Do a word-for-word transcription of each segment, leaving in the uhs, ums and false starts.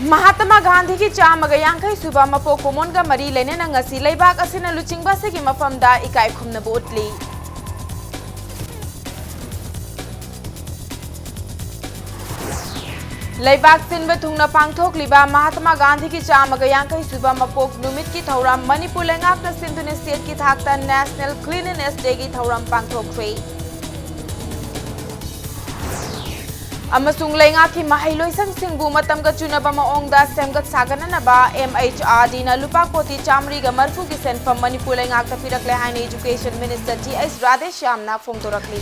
ꯃꯍꯥꯇꯃꯥ ꯒꯥꯟꯙꯤꯒꯤ ꯆꯥꯝꯃꯒ ꯌꯥꯡꯈꯩ ꯁꯨꯕ ꯃꯄꯣꯛ ꯀꯨꯝꯑꯣꯟꯒ ꯃꯔꯤ ꯂꯩꯅꯅ ꯉꯁꯤ ꯂꯩꯕꯥꯛ ꯑꯁꯤꯅ ꯂꯨꯆꯤꯡꯕ ꯑꯁꯤꯒꯤ ꯃꯐꯝꯗ ꯏꯀꯥꯏ ꯈꯨꯝꯅꯕ ꯎꯠꯂꯤ꯫ ꯂꯩꯕꯥꯛ ꯁꯤꯟꯕ ꯊꯨꯡꯅ ꯄꯥꯡꯊꯣꯛꯂꯤꯕ ꯃꯍꯥꯇꯃꯥ ꯒꯥꯟꯙꯤꯒꯤ ꯆꯥꯝꯃꯒ ꯌꯥꯡꯈꯩ ꯁꯨꯕ ꯃꯄꯣꯛ ꯅꯨꯃꯤꯠꯀꯤ ꯊꯧꯔꯝ ꯃꯅꯤꯄꯨꯔ ꯂꯩꯉꯥꯛꯅ ꯁꯤꯟꯗꯨꯅ ꯁ꯭ꯇꯦꯠꯀꯤ ꯊꯥꯛꯇ National Cleanliness Day ꯒꯤ ꯊꯧꯔꯝ ꯄꯥꯡꯊꯣꯛꯈ꯭ꯔꯦ꯫ ꯑꯃꯁꯨꯡ ꯂꯩꯉꯥꯛꯀꯤ ꯃꯍꯩꯂꯣꯏꯁꯪꯁꯤꯡꯕꯨ ꯃꯇꯝꯒ ꯆꯨꯅꯕ ꯃꯑꯣꯡꯗ ꯁꯦꯝꯒꯠ ꯁꯥꯒꯠꯅꯅꯕ M H R D ꯅ ꯂꯨꯄꯥ ꯀꯣꯇꯤ ꯆꯥꯃꯔꯤꯒ ꯃꯔꯤꯐꯨꯒꯤ ꯁꯦꯟꯐꯝ ꯃꯅꯤꯄꯨꯔ ꯂꯩꯉꯥꯛꯇ ꯄꯤꯔꯛꯂꯦ ꯍꯥꯏꯅ Education Minister G H Radheshyam ꯅ ꯐꯣꯡꯗꯣꯔꯛꯂꯤ꯫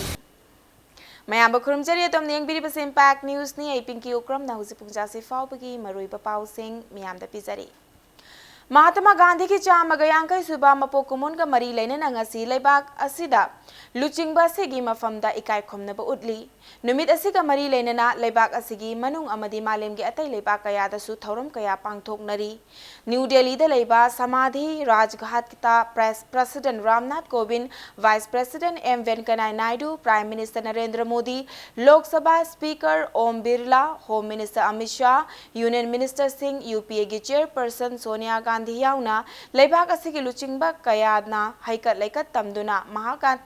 ꯃꯌꯥꯝꯕꯨ ꯈꯨꯔꯨꯝꯖꯔꯤ, ꯑꯗꯣꯝꯅ ꯌꯦꯡꯕꯤꯔꯤꯕꯁꯤ Impact News ꯅꯤ꯫ ꯑꯩ ꯄꯤꯡꯀꯤ ꯎꯀ꯭ꯔꯝꯅ ꯍꯧꯖꯤꯛ ꯄꯨꯡ ꯆꯥꯁꯤ ꯐꯥꯎꯕꯒꯤ ꯃꯔꯨꯑꯣꯏꯕ ꯄꯥꯎꯁꯤꯡ ꯃꯤꯌꯥꯝꯗ ꯄꯤꯖꯔꯤ꯫ ꯃꯍꯥꯇꯃꯥ ꯒꯥꯟꯙꯤꯒꯤ ꯆꯥꯝꯃꯒ ꯌꯥꯡꯈꯩ ꯁꯨꯕ ꯃꯄꯣꯛ ꯀꯨꯝꯑꯣꯟꯒ ꯃꯔꯤ ꯂꯩꯅꯅ ꯉꯁꯤ ꯂꯩꯕꯥꯛ ꯑꯁꯤꯗ ꯂꯨꯆꯤꯡꯕ ꯑꯁꯤꯒꯤ ꯃꯐꯝꯗ ꯏꯀꯥꯏ ꯈꯨꯝꯅꯕ ꯎꯠꯂꯤ꯫ ꯅꯨꯃꯤꯠ ꯑꯁꯤꯒ ꯃꯔꯤ ꯂꯩꯅꯅ ꯂꯩꯕꯥꯛ ꯑꯁꯤꯒꯤ ꯃꯅꯨꯡ ꯑꯃꯗꯤ ꯃꯥꯂꯦꯝꯒꯤ ꯑꯇꯩ ꯂꯩꯕꯥꯛ ꯀꯌꯥꯗꯁꯨ ꯊꯧꯔꯝ ꯀꯌꯥ ꯄꯥꯡꯊꯣꯛꯅꯔꯤ꯫ ꯅ꯭ꯌꯨ ꯗꯦꯜꯂꯤꯗ ꯂꯩꯕ ꯁꯃꯥꯙꯤ ꯔꯥꯖꯘꯥꯠꯇ ꯄ꯭ꯔꯦꯁ-, President Ramnath Kovind, Vice President M Venkaiah Naidu, Prime Minister Narendra Modi, Lok Sabha Speaker Om Birla, Home Minister Amit Shah, Union Minister ꯁꯤꯡ, U P A ꯒꯤ Chairperson ꯁꯣꯅꯤꯌꯥ ꯒꯥꯟꯙꯤ ꯌꯥꯎꯅ ꯂꯩꯕꯥꯛ ꯑꯁꯤꯒꯤ ꯂꯨꯆꯤꯡꯕ ꯀꯌꯥꯅ ꯍꯩꯀꯠ ꯂꯩꯀꯠ ꯇꯝꯗꯨꯅ ꯃꯍꯥꯀꯥꯟ-,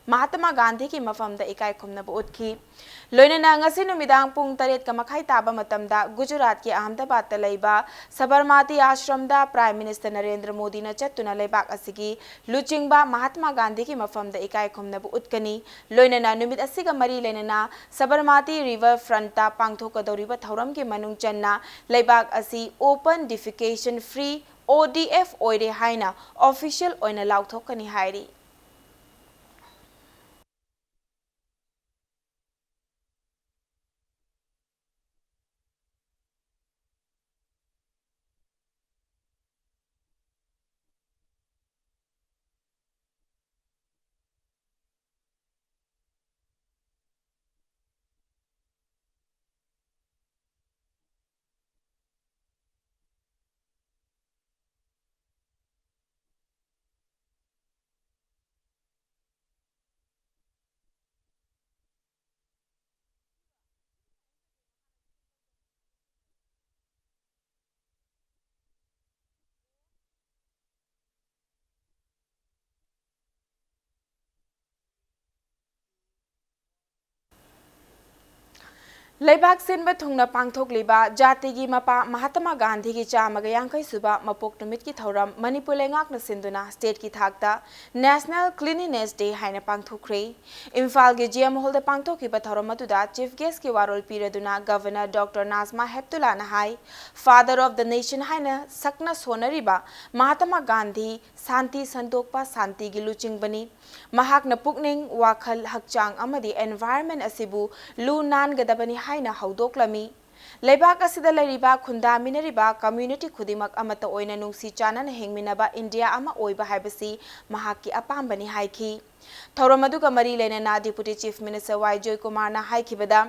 ꯃꯍꯥꯇꯃꯥ ꯒꯥꯟꯙꯤꯒꯤ ꯃꯐꯝꯗ ꯏꯀꯥꯏ ꯈꯨꯝꯅꯕ ꯎꯠꯈꯤ꯫ ꯂꯣꯏꯅꯅ ꯉꯁꯤ ꯅꯨꯃꯤꯗꯥꯡ ꯄꯨꯡ ꯇꯔꯦꯠꯀ ꯃꯈꯥꯏ ꯇꯥꯕ ꯃꯇꯝꯗ ꯒꯨꯖꯔꯥꯠꯀꯤ ꯑꯍꯃꯗꯥꯕꯥꯗꯇ ꯂꯩꯕ ꯁꯕꯔꯃꯇꯤ ꯑꯥꯁ꯭ꯔꯝꯗ Prime Minister ꯅꯔꯦꯟꯗ꯭ꯔ ꯃꯣꯗꯤꯅ ꯆꯠꯇꯨꯅ ꯂꯩꯕꯥꯛ ꯑꯁꯤꯒꯤ ꯂꯨꯆꯤꯡꯕ ꯃꯍꯥꯇꯃꯥ ꯒꯥꯟꯙꯤꯒꯤ ꯃꯐꯝꯗ ꯏꯀꯥꯏ ꯈꯨꯝꯅꯕ ꯎꯠꯀꯅꯤ꯫ ꯂꯣꯏꯅꯅ ꯅꯨꯃꯤꯠ ꯑꯁꯤꯒ ꯃꯔꯤ ꯂꯩꯅꯅ ꯁꯕꯔꯃꯇꯤ River Frontꯇ ꯄꯥꯡꯊꯣꯛꯀꯗꯧꯔꯤꯕ ꯊꯧꯔꯝꯒꯤ ꯃꯅꯨꯡ ꯆꯟꯅ ꯂꯩꯕꯥꯛ ꯑꯁꯤ Open Defecation Free, O D F, ꯑꯣꯏꯔꯦ ꯍꯥꯏꯅ official ꯑꯣꯏꯅ ꯂꯥꯎꯊꯣꯛꯀꯅꯤ ꯍꯥꯏꯔꯤ꯫ ꯂꯩꯕꯥꯛ ꯁꯤꯟꯕ ꯊꯨꯡꯅ ꯄꯥꯡꯊꯣꯛꯂꯤꯕ ꯖꯥꯇꯤꯒꯤ ꯃꯄꯥ ꯃꯍꯥꯇꯃꯥ ꯒꯥꯟꯙꯤꯒꯤ ꯆꯥꯝꯃꯒ ꯌꯥꯡꯈꯩ ꯁꯨꯕ ꯃꯄꯣꯛ ꯅꯨꯃꯤꯠꯀꯤ ꯊꯧꯔꯝ ꯃꯅꯤꯄꯨꯔ ꯂꯩꯉꯥꯛꯅ ꯁꯤꯟꯗꯨꯅ ꯁ꯭ꯇꯦꯠꯀꯤ ꯊꯥꯛꯇ National Cleanliness Day ꯍꯥꯏꯅ ꯄꯥꯡꯊꯣꯛꯈ꯭ꯔꯦ꯫ ꯏꯝꯐꯥꯜꯒꯤ ꯖꯤ ꯑꯦꯝ ꯍꯣꯜꯗ ꯄꯥꯡꯊꯣꯛꯈꯤꯕ ꯊꯧꯔꯝ ꯑꯗꯨꯗ ꯆꯤꯐ ꯒꯦꯁꯀꯤ ꯋꯥꯔꯣꯜ ꯄꯤꯔꯗꯨꯅ ꯒꯚꯔꯅꯔ ꯗꯣꯛꯇꯔ ꯅꯥꯖꯃꯥ ꯍꯦꯞꯇꯨꯂꯥꯅ ꯍꯥꯏ, Father of the Nation ꯍꯥꯏꯅ ꯁꯛꯅ ꯁꯣꯟꯅꯔꯤꯕ ꯃꯍꯥꯇꯃꯥ ꯒꯥꯟꯙꯤ ꯁꯥꯟꯇꯤ ꯁꯟꯗꯣꯛꯄ, ꯁꯥꯟꯇꯤꯒꯤ ꯂꯨꯆꯤꯡꯕꯅꯤ꯫ ꯃꯍꯥꯛꯅ ꯄꯨꯛꯅꯤꯡ, ꯋꯥꯈꯜ, ꯍꯛꯆꯥꯡ ꯑꯃꯗꯤ environment ꯑꯁꯤꯕꯨ ꯂꯨ ꯅꯥꯟꯒꯗꯕꯅꯤ ꯍꯥꯏꯅ ꯍꯧꯗꯣꯛꯂꯝꯃꯤ꯫ ꯂꯩꯕꯥꯛ ꯑꯁꯤꯗ ꯂꯩꯔꯤꯕ ꯈꯨꯟꯗꯥꯃꯤꯟꯅꯔꯤꯕ community ꯈꯨꯗꯤꯡꯃꯛ ꯑꯃꯠꯇ ꯑꯣꯏꯅ ꯅꯨꯡꯁꯤ ꯆꯥꯟꯅꯅ ꯍꯤꯡꯃꯤꯟꯅꯕ ꯏꯟꯗꯤꯌꯥ ꯑꯃ ꯑꯣꯏꯕ ꯍꯥꯏꯕꯁꯤ ꯃꯍꯥꯛꯀꯤ ꯑꯄꯥꯝꯕꯅꯤ ꯍꯥꯏꯈꯤ꯫ ꯊꯧꯔꯝ ꯑꯗꯨꯒ ꯃꯔꯤ ꯂꯩꯅꯅ Deputy Chief Minister ꯋꯥꯏ ꯖꯣꯏꯀꯨꯃꯥꯔꯅ ꯍꯥꯏꯈꯤꯕꯗ,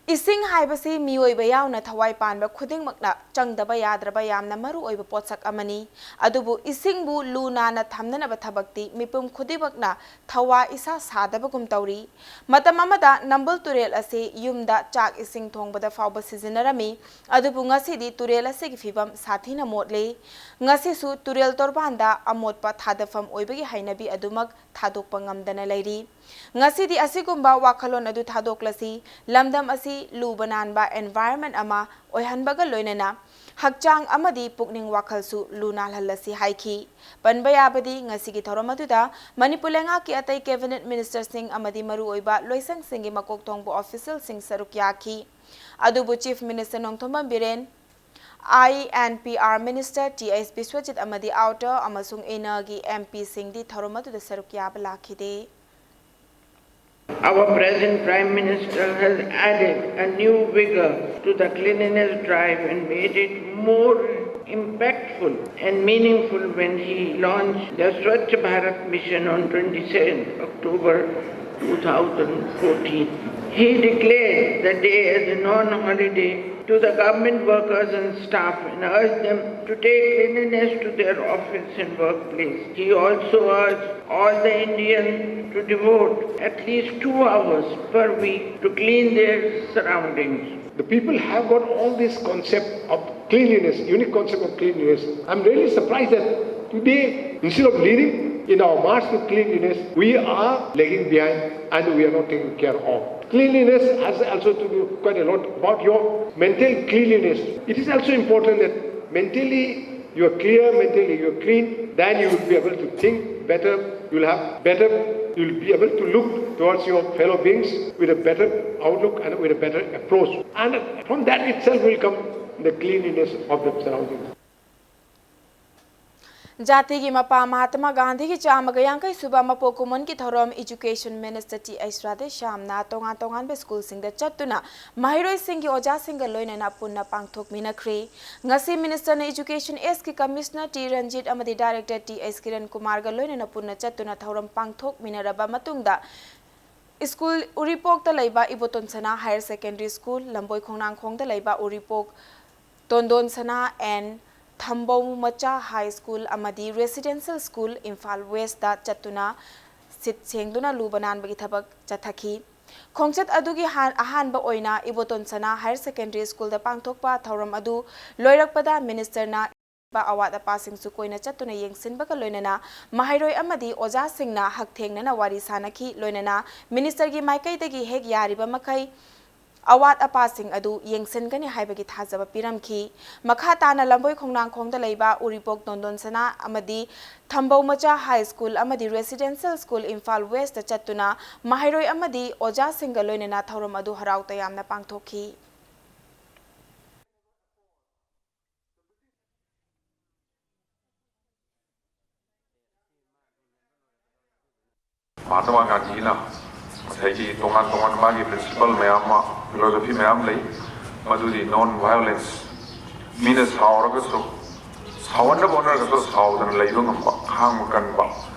ꯏꯁꯤꯡ ꯍꯥꯏꯕꯁꯤ ꯃꯤꯑꯣꯏꯕ ꯌꯥꯎꯅ ꯊꯋꯥꯏ ꯄꯥꯟꯕ ꯈꯨꯗꯤꯡꯃꯛꯅ ꯆꯪꯗꯕ ꯌꯥꯗ꯭ꯔꯕ ꯌꯥꯝꯅ ꯃꯔꯨ ꯑꯣꯏꯕ ꯄꯣꯠꯁꯛ ꯑꯃꯅꯤ꯫ ꯑꯗꯨꯕꯨ ꯏꯁꯤꯡꯕꯨ ꯂꯨ ꯅꯥꯟꯅ ꯊꯝꯅꯅꯕ ꯊꯕꯛꯇꯤ ꯃꯤꯄꯨꯝ ꯈꯨꯗꯤꯡꯃꯛꯅ ꯊꯋꯥ ꯏꯁꯥ ꯁꯥꯗꯕꯒꯨꯝ ꯇꯧꯔꯤ꯫ ꯃꯇꯝ ꯑꯃꯗ ꯅꯝꯕꯨꯜ ꯇꯨꯔꯦꯜ ꯑꯁꯤ ꯌꯨꯝꯗ ꯆꯥꯛ ꯏꯁꯤꯡ ꯊꯣꯡꯕꯗ ꯐꯥꯎꯕ ꯁꯤꯖꯤꯟꯅꯔꯝꯃꯤ꯫ ꯑꯗꯨꯕꯨ ꯉꯁꯤꯗꯤ ꯇꯨꯔꯦꯜ ꯑꯁꯤꯒꯤ ꯐꯤꯕꯝ ꯁꯥꯊꯤꯅ ꯃꯣꯠꯂꯤ꯫ ꯉꯁꯤꯁꯨ ꯇꯨꯔꯦꯜ ꯇꯣꯔꯕꯥꯟꯗ ꯑꯃꯣꯠꯄ ꯊꯥꯗꯐꯝ ꯑꯣꯏꯕꯒꯤ ꯍꯩꯅꯕꯤ ꯑꯗꯨꯃꯛ ꯊꯥꯗꯣꯛꯄ ꯉꯝꯗꯅ ꯂꯩꯔꯤ꯫ ꯉꯁꯤꯗꯤ ꯑꯁꯤꯒꯨꯝꯕ ꯋꯥꯈꯜꯂꯣꯟ ꯑꯗꯨ ꯊꯥꯗꯣꯛꯂꯁꯤ꯫ ꯂꯝꯗꯝ ꯑꯁꯤ ꯂꯨꯕ ꯅꯥꯟꯕ environment ꯑꯃ ꯑꯣꯏꯍꯟꯕꯒ ꯂꯣꯏꯅꯅ ꯍꯛꯆꯥꯡ ꯑꯃꯗꯤ ꯄꯨꯛꯅꯤꯡ ꯋꯥꯈꯜꯁꯨ ꯂꯨ ꯅꯥꯜꯍꯜꯂꯁꯤ ꯍꯥꯏꯈꯤ꯫ ꯄꯟꯕ ꯌꯥꯕꯗꯤ ꯉꯁꯤꯒꯤ ꯊꯧꯔꯝ ꯑꯗꯨꯗ ꯃꯅꯤꯄꯨꯔ ꯂꯩꯉꯥꯛꯀꯤ ꯑꯇꯩ cabinet ministerꯁꯤꯡ ꯑꯃꯗꯤ ꯃꯔꯨꯑꯣꯏꯕ ꯂꯣꯏꯁꯪꯁꯤꯡꯒꯤ ꯃꯀꯣꯛ ꯊꯣꯡꯕ officialꯁꯤꯡ ꯁꯔꯨꯛ ꯌꯥꯈꯤ꯫ ꯑꯗꯨꯕꯨ Chief Minister Nongthombam Biren, I and P R Minister T H Biswajit ꯑꯃꯗꯤ Outer ꯑꯃꯁꯨꯡ Innerꯒꯤ M Pꯁꯤꯡꯗꯤ ꯊꯧꯔꯝ ꯑꯗꯨꯗ ꯁꯔꯨꯛ ꯌꯥꯕ ꯂꯥꯛꯈꯤꯗꯦ꯫ Our present Prime Minister has added a new vigor to the cleanliness drive and made it more impactful and meaningful when he launched the Swachh Bharat Mission on twenty-seventh October two thousand fourteen. He declared the day as a non-holiday to the government workers and staff and urged them to take cleanliness to their office and workplace. He also urged all the Indians to devote at least two hours per week to clean their surroundings. The people have got all this concept of cleanliness, unique concept of cleanliness. I'm really surprised that today, instead of leading, In our march to cleanliness, we are lagging behind and we are not taking care of. Cleanliness has also to do quite a lot about your mental cleanliness. It is also important that mentally you are clear, mentally you are clean, then you will be able to think better, you will have better, you will be able to look towards your fellow beings with a better outlook and with a better approach. And from that itself will come the cleanliness of the surroundings. ꯖꯥꯇꯤꯒꯤ ꯃꯄꯥ ꯃꯍꯥꯇꯃꯥ ꯒꯥꯟꯙꯤꯒꯤ ꯆꯥꯝꯃꯒ ꯌꯥꯡꯈꯩ ꯁꯨꯕ ꯃꯄꯣꯛ ꯀꯨꯝꯑꯣꯟꯒꯤ ꯊꯧꯔꯝ Education Minister T H Radheshyamꯅ ꯇꯣꯉꯥꯟ ꯇꯣꯉꯥꯟꯕ ꯁ꯭ꯀꯨꯜꯁꯤꯡꯗ ꯆꯠꯇꯨꯅ ꯃꯍꯩꯔꯣꯏꯁꯤꯡꯒꯤ ꯑꯣꯖꯥꯁꯤꯡꯒ ꯂꯣꯏꯅꯅ ꯄꯨꯟꯅ ꯄꯥꯡꯊꯣꯛꯃꯤꯟꯅꯈ꯭ꯔꯤ꯫ ꯉꯁꯤ Ministerꯅ Education Sꯒꯤ Commissioner T Ranjit ꯑꯃꯗꯤ Director T H Kiran Kumarꯒ ꯂꯣꯏꯅꯅ ꯄꯨꯟꯅ ꯆꯠꯇꯨꯅ ꯊꯧꯔꯝ ꯄꯥꯡꯊꯣꯛꯃꯤꯟꯅꯔꯕ ꯃꯇꯨꯡꯗ ꯁ꯭ꯀꯨꯜ ꯎꯔꯤꯄꯣꯛꯇ ꯂꯩꯕ ꯏꯕꯣꯇꯣꯟ ꯁꯅꯥ Higher Secondary School, ꯂꯝꯕꯣꯏ ꯈꯣꯡꯅꯥꯡꯈꯣꯡꯗ ꯂꯩꯕ ꯎꯔꯤꯄꯣꯛ ꯇꯣꯟꯗꯣꯟ ꯁꯅꯥ and ꯊꯝꯕꯧ ꯃꯆꯥ High School ꯑꯃꯗꯤ Residential School ꯏꯝꯐꯥꯜ Westꯇ ꯆꯠꯇꯨꯅ ꯁꯤꯠ ꯁꯦꯡꯗꯨꯅ ꯂꯨꯕ ꯅꯥꯟꯕꯒꯤ ꯊꯕꯛ ꯆꯠꯊꯈꯤ꯫ ꯈꯣꯡꯆꯠ ꯑꯗꯨꯒꯤ ꯍꯥꯟ-, ꯑꯍꯥꯟꯕ ꯑꯣꯏꯅ ꯏꯕꯣꯇꯣꯟ ꯁꯅꯥ Higher Secondary Schoolꯗ ꯄꯥꯡꯊꯣꯛꯄ ꯊꯧꯔꯝ ꯑꯗꯨ ꯂꯣꯏꯔꯛꯄꯗ Ministerꯅ ꯑꯋꯥꯠ ꯑꯄꯥꯁꯤꯡꯁꯨ ꯀꯣꯏꯅ ꯆꯠꯇꯨꯅ ꯌꯦꯡꯁꯤꯟꯕꯒ ꯂꯣꯏꯅꯅ ꯃꯍꯩꯔꯣꯏ ꯑꯃꯗꯤ ꯑꯣꯖꯥꯁꯤꯡꯅ ꯍꯛꯊꯦꯡꯅꯅ ꯋꯥꯔꯤ ꯁꯥꯅꯈꯤ꯫ ꯂꯣꯏꯅꯅ Ministerꯒꯤ ꯃꯥꯏꯀꯩꯗꯒꯤ ꯍꯦꯛ ꯌꯥꯔꯤꯕ ꯃꯈꯩ ꯑꯋꯥꯠ ꯑꯄꯥꯁꯤꯡ ꯑꯗꯨ ꯌꯦꯡꯁꯤꯟꯒꯅꯤ ꯍꯥꯏꯕꯒꯤ ꯊꯥꯖꯕ ꯄꯤꯔꯝꯈꯤ꯫ ꯃꯈꯥ ꯇꯥꯅ ꯂꯝꯕꯣꯏ ꯈꯣꯡꯅꯥꯡꯈꯣꯡꯗ ꯂꯩꯕ ꯎꯔꯤꯄꯣꯛ ꯇꯣꯟꯗꯣꯟ ꯁꯅꯥ ꯑꯃꯗꯤ ꯊꯝꯕꯧ ꯃꯆꯥ High School ꯑꯃꯗꯤ Residential School ꯏꯝꯐꯥꯜ Westꯇ ꯆꯠꯇꯨꯅ ꯃꯍꯩꯔꯣꯏ ꯑꯃꯗꯤ ꯑꯣꯖꯥꯁꯤꯡꯒ ꯂꯣꯏꯅꯅ ꯊꯧꯔꯝ ꯑꯗꯨ ꯍꯔꯥꯎ ꯇꯌꯥꯝꯅ ꯄꯥꯡꯊꯣꯛꯈꯤ꯫ ꯃꯍꯥꯇꯃꯥ ꯒꯥꯟꯙꯤꯅ ꯉꯁꯥꯏꯒꯤ ꯇꯣꯉꯥꯟ ꯇꯣꯉꯥꯟꯕ ꯃꯥꯒꯤ principle ꯃꯌꯥꯝ ꯑꯃ, philosophy ꯃꯌꯥꯝ ꯂꯩ꯫ ꯃꯗꯨꯗꯤ non violence, ꯃꯤꯅ ꯁꯥꯎꯔꯒꯁꯨ, ꯁꯥꯎꯍꯟꯅꯕ ꯍꯣꯠꯅꯔꯒꯁꯨ ꯁꯥꯎꯗꯅ ꯂꯩꯕ ꯉꯝꯕ, ꯈꯥꯡꯕ ꯀꯟꯕ,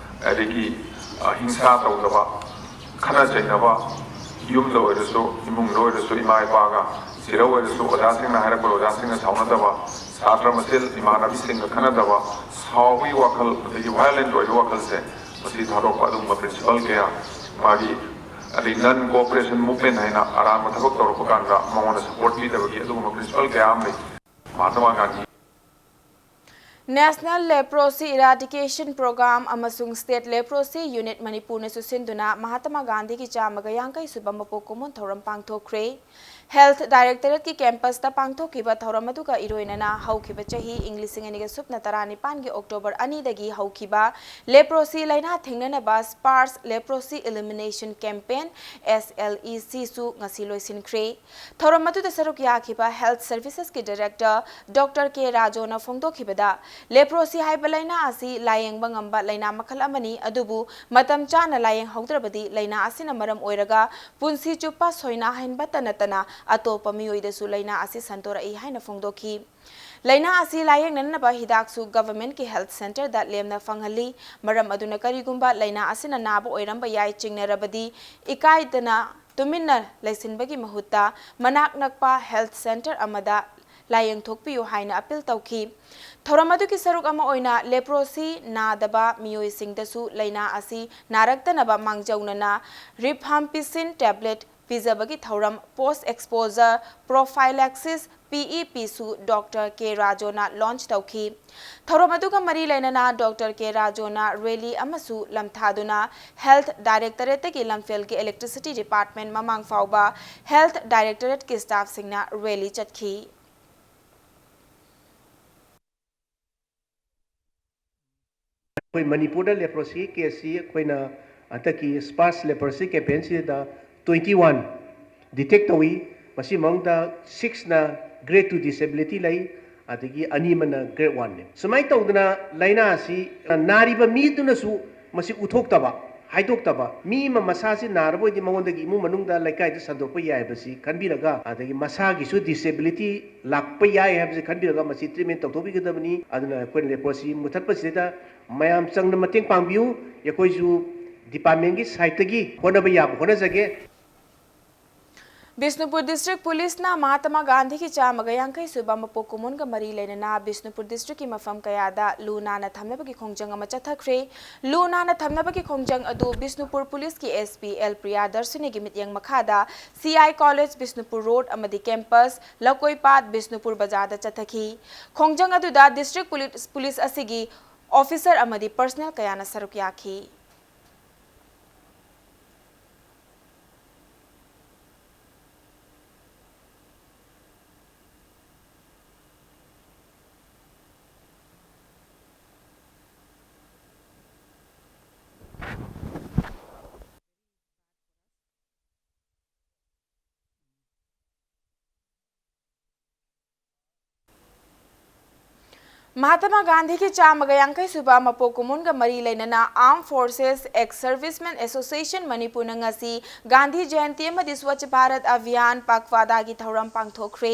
ꯑꯗꯒꯤ, ꯑ, ꯍꯤꯡꯁꯥ ꯇꯧꯗꯕ, ꯈꯠꯅ ꯆꯩꯅꯕ, ꯌꯨꯝꯗ ꯑꯣꯏꯔꯁꯨ, ꯏꯃꯨꯡꯗ ꯑꯣꯏꯔꯁꯨ, ꯏꯃꯥ ꯏꯄꯥꯒ, ꯁꯤꯗ ꯑꯣꯏꯔꯁꯨ, ꯑꯣꯖꯥꯁꯤꯡꯅ ꯍꯥꯏꯔꯛꯄ ꯑꯣꯖꯥꯁꯤꯡꯅ ꯁꯥꯎꯅꯗꯕ, ꯁꯥꯇ꯭ꯔ ꯃꯁꯦꯜ ꯏꯃꯥꯟꯅꯕꯤꯁꯤꯡꯒ ꯈꯠꯅꯗꯕ, ꯁꯥꯎꯕꯒꯤ ꯋꯥꯈꯜ, ꯑꯗꯒꯤ violent ꯑꯣꯏꯕ ꯋꯥꯈꯜꯁꯦ, ꯃꯁꯤ ꯊꯥꯗꯣꯛꯄ, ꯑꯗꯨꯒꯨꯝꯕ principle ꯀꯌꯥ, ꯃꯥꯒꯤ, ꯑꯗꯩ non cooperation movement ꯍꯥꯏꯅ ꯑꯔꯥꯟꯕ ꯊꯕꯛ ꯇꯧꯔꯛꯄ ꯀꯥꯟꯗ ꯃꯉꯣꯟꯗ support ꯄꯤꯗꯕꯒꯤ ꯑꯗꯨꯒꯨꯝꯕ principle ꯀꯌꯥ ꯑꯃ ꯂꯩ꯫ Mahatma Gandhi National Leprosy Eradication Program ꯑꯃꯁꯨꯡ State Leprosy Unit ꯃꯅꯤꯄꯨꯔꯅꯁꯨ ꯁꯤꯟꯗꯨꯅ ꯃꯍꯥꯇꯃꯥ ꯒꯥꯟꯙꯤꯒꯤ ꯆꯥꯝꯃꯒ ꯌꯥꯡꯈꯩ ꯁꯨꯕ ꯃꯄꯣꯛ ꯀꯨꯝꯑꯣꯟ ꯊꯧꯔꯝ ꯄꯥꯡꯊꯣꯛꯈ꯭ꯔꯦ꯫ Health Directorateꯀꯤ campusꯇ ꯄꯥꯡꯊꯣꯛꯈꯤꯕ ꯊꯧꯔꯝ ꯑꯗꯨꯒ ꯏꯔꯣꯏꯅꯅ ꯍꯧꯈꯤꯕ ꯆꯍꯤ ꯏꯪ ꯂꯤꯁꯤꯡ ꯑꯅꯤꯒ ꯁꯨꯞꯅ ꯇꯔꯥꯅꯤꯄꯥꯟꯒꯤ October ꯑꯅꯤꯗꯒꯤ ꯍꯧꯈꯤꯕ leprosy ꯂꯥꯏꯅꯥ ꯊꯦꯡꯅꯅꯕ Sparsh Leprosy Elimination Campaign, S L E C, ꯁꯨ ꯉꯁꯤ ꯂꯣꯏꯁꯤꯟꯈ꯭ꯔꯦ꯫ ꯊꯧꯔꯝ ꯑꯗꯨꯗ ꯁꯔꯨꯛ ꯌꯥꯈꯤꯕ Health Servicesꯀꯤ Director Doctor K ꯔꯥꯖꯣꯅ ꯐꯣꯡꯗꯣꯛꯈꯤꯕꯗ, leprosy ꯍꯥꯏꯕ ꯂꯥꯏꯅꯥ ꯑꯁꯤ ꯂꯥꯌꯦꯡꯕ ꯉꯝꯕ ꯂꯥꯏꯅꯥ ꯃꯈꯜ ꯑꯃꯅꯤ, ꯑꯗꯨꯕꯨ ꯃꯇꯝ ꯆꯥꯅ ꯂꯥꯌꯦꯡꯍꯧꯗ꯭ꯔꯕꯗꯤ ꯂꯥꯏꯅꯥ ꯑꯁꯤꯅ ꯃꯔꯝ ꯑꯣꯏꯔꯒ ꯄꯨꯟꯁꯤ ꯆꯨꯞꯄ ꯁꯣꯏꯅꯥꯍꯟꯕꯇ ꯅꯠꯇꯅ ꯑꯇꯣꯞꯄ ꯃꯤꯑꯣꯏꯗꯁꯨ ꯂꯥꯏꯅꯥ ꯑꯁꯤ ꯁꯟꯗꯣꯔꯛꯏ ꯍꯥꯏꯅ ꯐꯣꯡꯗꯣꯛꯈꯤ꯫ ꯂꯥꯏꯅꯥ ꯑꯁꯤ ꯂꯥꯌꯦꯡꯅꯅꯕ ꯍꯤꯗꯥꯛꯁꯨ governmentꯀꯤ health centreꯗ ꯂꯦꯝꯅ ꯐꯪꯍꯜꯂꯤ꯫ ꯃꯔꯝ ꯑꯗꯨꯅ ꯀꯔꯤꯒꯨꯝꯕ ꯂꯥꯏꯅꯥ ꯑꯁꯤꯅ ꯅꯥꯕ ꯑꯣꯏꯔꯝꯕ ꯌꯥꯏ ꯆꯤꯡꯅꯔꯕꯗꯤ, ꯏꯀꯥꯏꯗꯅ ꯇꯨꯃꯤꯟꯅ ꯂꯩꯁꯤꯟꯕꯒꯤ ꯃꯍꯨꯠꯇ ꯃꯅꯥꯛ ꯅꯛꯄ health centre ꯑꯃꯗ ꯂꯥꯌꯦꯡꯊꯣꯛꯄꯤꯌꯨ ꯍꯥꯏꯅ appeal ꯇꯧꯈꯤ꯫ ꯊꯧꯔꯝ ꯑꯗꯨꯒꯤ ꯁꯔꯨꯛ ꯑꯃ ꯑꯣꯏꯅ leprosy ꯅꯥꯗꯕ ꯃꯤꯑꯣꯏꯁꯤꯡꯗꯁꯨ ꯂꯥꯏꯅꯥ ꯑꯁꯤ ꯅꯥꯔꯛꯇꯅꯕ ꯃꯥꯡꯖꯧꯅꯅ rifampicin tablet ꯄꯤꯖꯕꯒꯤ ꯊꯧꯔꯝ, Post Exposure Prophylaxis, P E P, ꯁꯨ Doctor K ꯔꯥꯖꯣꯅ launch ꯇꯧꯈꯤ꯫ ꯊꯧꯔꯝ ꯑꯗꯨꯒ ꯃꯔꯤ ꯂꯩꯅꯅ Doctor K ꯔꯥꯖꯣꯅ rally ꯑꯃꯁꯨ ꯂꯝꯊꯥꯗꯨꯅ Health Directorateꯇꯒꯤ ꯂꯝꯐꯦꯜꯒꯤ Electricity Department ꯃꯃꯥꯡ ꯐꯥꯎꯕ Health Directorateꯀꯤ staffꯁꯤꯡꯅ rally ꯆꯠꯈꯤ꯫ ꯑꯩꯈꯣꯏ ꯃꯅꯤꯄꯨꯔꯗ leprosy caseꯁꯤ ꯑꯩꯈꯣꯏꯅ ꯍꯟꯗꯛꯀꯤ Sparsh Leprosy Campaignꯁꯤꯗ twenty one detect ꯇꯧꯏ꯫ ꯃꯁꯤ ꯃꯅꯨꯡꯗ sixꯅ grade two disability ꯂꯩ, ꯑꯗꯒꯤ ꯑꯅꯤ ꯑꯃꯅ grade oneꯅꯤ꯫ ꯁꯨꯃꯥꯏꯅ ꯇꯧꯗꯅ ꯂꯥꯏꯅꯥ ꯑꯁꯤ ꯅꯥꯔꯤꯕ ꯃꯤꯗꯨꯅꯁꯨ ꯃꯁꯤ ꯎꯠꯊꯣꯛꯇꯕ, ꯍꯥꯏꯗꯣꯛꯇꯕ, ꯃꯤ ꯑꯃ ꯃꯁꯥꯁꯤ ꯅꯥꯔꯕ ꯑꯣꯏꯗꯤ ꯃꯉꯣꯟꯗꯒꯤ ꯏꯃꯨꯡ ꯃꯅꯨꯡꯗ ꯂꯩꯀꯥꯏꯗ ꯁꯟꯗꯣꯛꯄ ꯌꯥꯏ ꯍꯥꯏꯕꯁꯤ ꯈꯟꯕꯤꯔꯒ, ꯑꯗꯒꯤ ꯃꯁꯥꯒꯤꯁꯨ disability ꯂꯥꯛꯄ ꯌꯥꯏ ꯍꯥꯏꯕꯁꯤ ꯈꯟꯕꯤꯔꯒ ꯃꯁꯤ treatment ꯇꯧꯊꯣꯛꯄꯤꯒꯗꯕꯅꯤ꯫ ꯑꯗꯨꯅ ꯑꯩꯈꯣꯏꯅ leprosy ꯃꯨꯊꯠꯄꯁꯤꯗ ꯃꯌꯥꯝ ꯆꯪꯅ ꯃꯇꯦꯡ ꯄꯥꯡꯕꯤꯌꯨ꯫ ꯑꯩꯈꯣꯏꯁꯨ departmentꯀꯤ sideꯇꯒꯤ ꯍꯣꯠꯅꯕ ꯌꯥꯕ ꯍꯣꯠꯅꯖꯒꯦ꯫ ꯕꯤꯁꯅꯨꯄꯨꯔ ꯗꯤꯁꯇ꯭ꯔꯤꯛ ꯄꯨꯂꯤꯁꯅ ꯃꯍꯥꯇꯃꯥ ꯒꯥꯟꯙꯤꯒꯤ ꯆꯥꯝꯃꯒ ꯌꯥꯡꯈꯩ ꯁꯨꯕ ꯃꯄꯣꯛ ꯀꯨꯝꯑꯣꯟꯒ ꯃꯔꯤ ꯂꯩꯅꯅ ꯕꯤꯁꯅꯨꯄꯨꯔ ꯗꯤꯁꯇ꯭ꯔꯤꯛꯀꯤ ꯃꯐꯝ ꯀꯌꯥꯗ ꯂꯨ ꯅꯥꯟꯅ ꯊꯝꯅꯕꯒꯤ ꯈꯣꯡꯖꯪ ꯑꯃ ꯆꯠꯊꯈ꯭ꯔꯦ꯫ ꯂꯨ ꯅꯥꯟꯅ ꯊꯝꯅꯕꯒꯤ ꯈꯣꯡꯖꯪ ꯑꯗꯨ ꯕꯤꯁꯅꯨꯄꯨꯔ ꯄꯨꯂꯤꯁꯀꯤ SP ꯑꯦꯜ ꯄ꯭ꯔꯤꯌꯥꯗꯔꯁꯤꯅꯤꯒꯤ ꯃꯤꯠꯌꯦꯡ ꯃꯈꯥꯗ CI ꯀꯣꯂꯦꯖ, ꯕꯤꯁꯅꯨꯄꯨꯔ ꯔꯣꯗ ꯑꯃꯗꯤ ꯀꯦꯝꯄꯁ, ꯂꯀꯣꯏꯄꯥꯠ, ꯕꯤꯁꯅꯨꯄꯨꯔ ꯕꯖꯥꯔꯗ ꯆꯠꯊꯈꯤ꯫ ꯈꯣꯡꯖꯪ ꯑꯗꯨꯗ ꯗꯤꯁꯇ꯭ꯔꯤꯛ ꯄꯨꯂꯤꯁ, ꯄꯨꯂꯤꯁ ꯑꯁꯤꯒꯤ ꯑꯣꯐꯤꯁꯔ ꯑꯃꯗꯤ ꯄꯔꯁꯅꯦꯜ ꯀꯌꯥꯅ ꯁꯔꯨꯛ ꯌꯥꯈꯤ꯫ ꯃꯍꯥꯇꯃꯥ ꯒꯥꯟꯙꯤꯒꯤ ꯆꯥꯝꯃꯒ ꯌꯥꯡꯈꯩ ꯁꯨꯕ ꯃꯄꯣꯛ ꯀꯨꯝꯑꯣꯟꯒ ꯃꯔꯤ ꯂꯩꯅꯅ Armed Forces Ex Servicemen Association ꯃꯅꯤꯄꯨꯔꯅ ꯉꯁꯤ ꯒꯥꯟꯙꯤ ꯖꯌꯟꯇꯤ ꯑꯃꯗꯤ ꯁ꯭ꯋꯥꯆ ꯚꯥꯔꯠ ꯑꯚꯤꯌꯥꯟ ꯄꯥꯛꯋꯥꯗꯥꯒꯤ ꯊꯧꯔꯝ ꯄꯥꯡꯊꯣꯛꯈ꯭ꯔꯦ꯫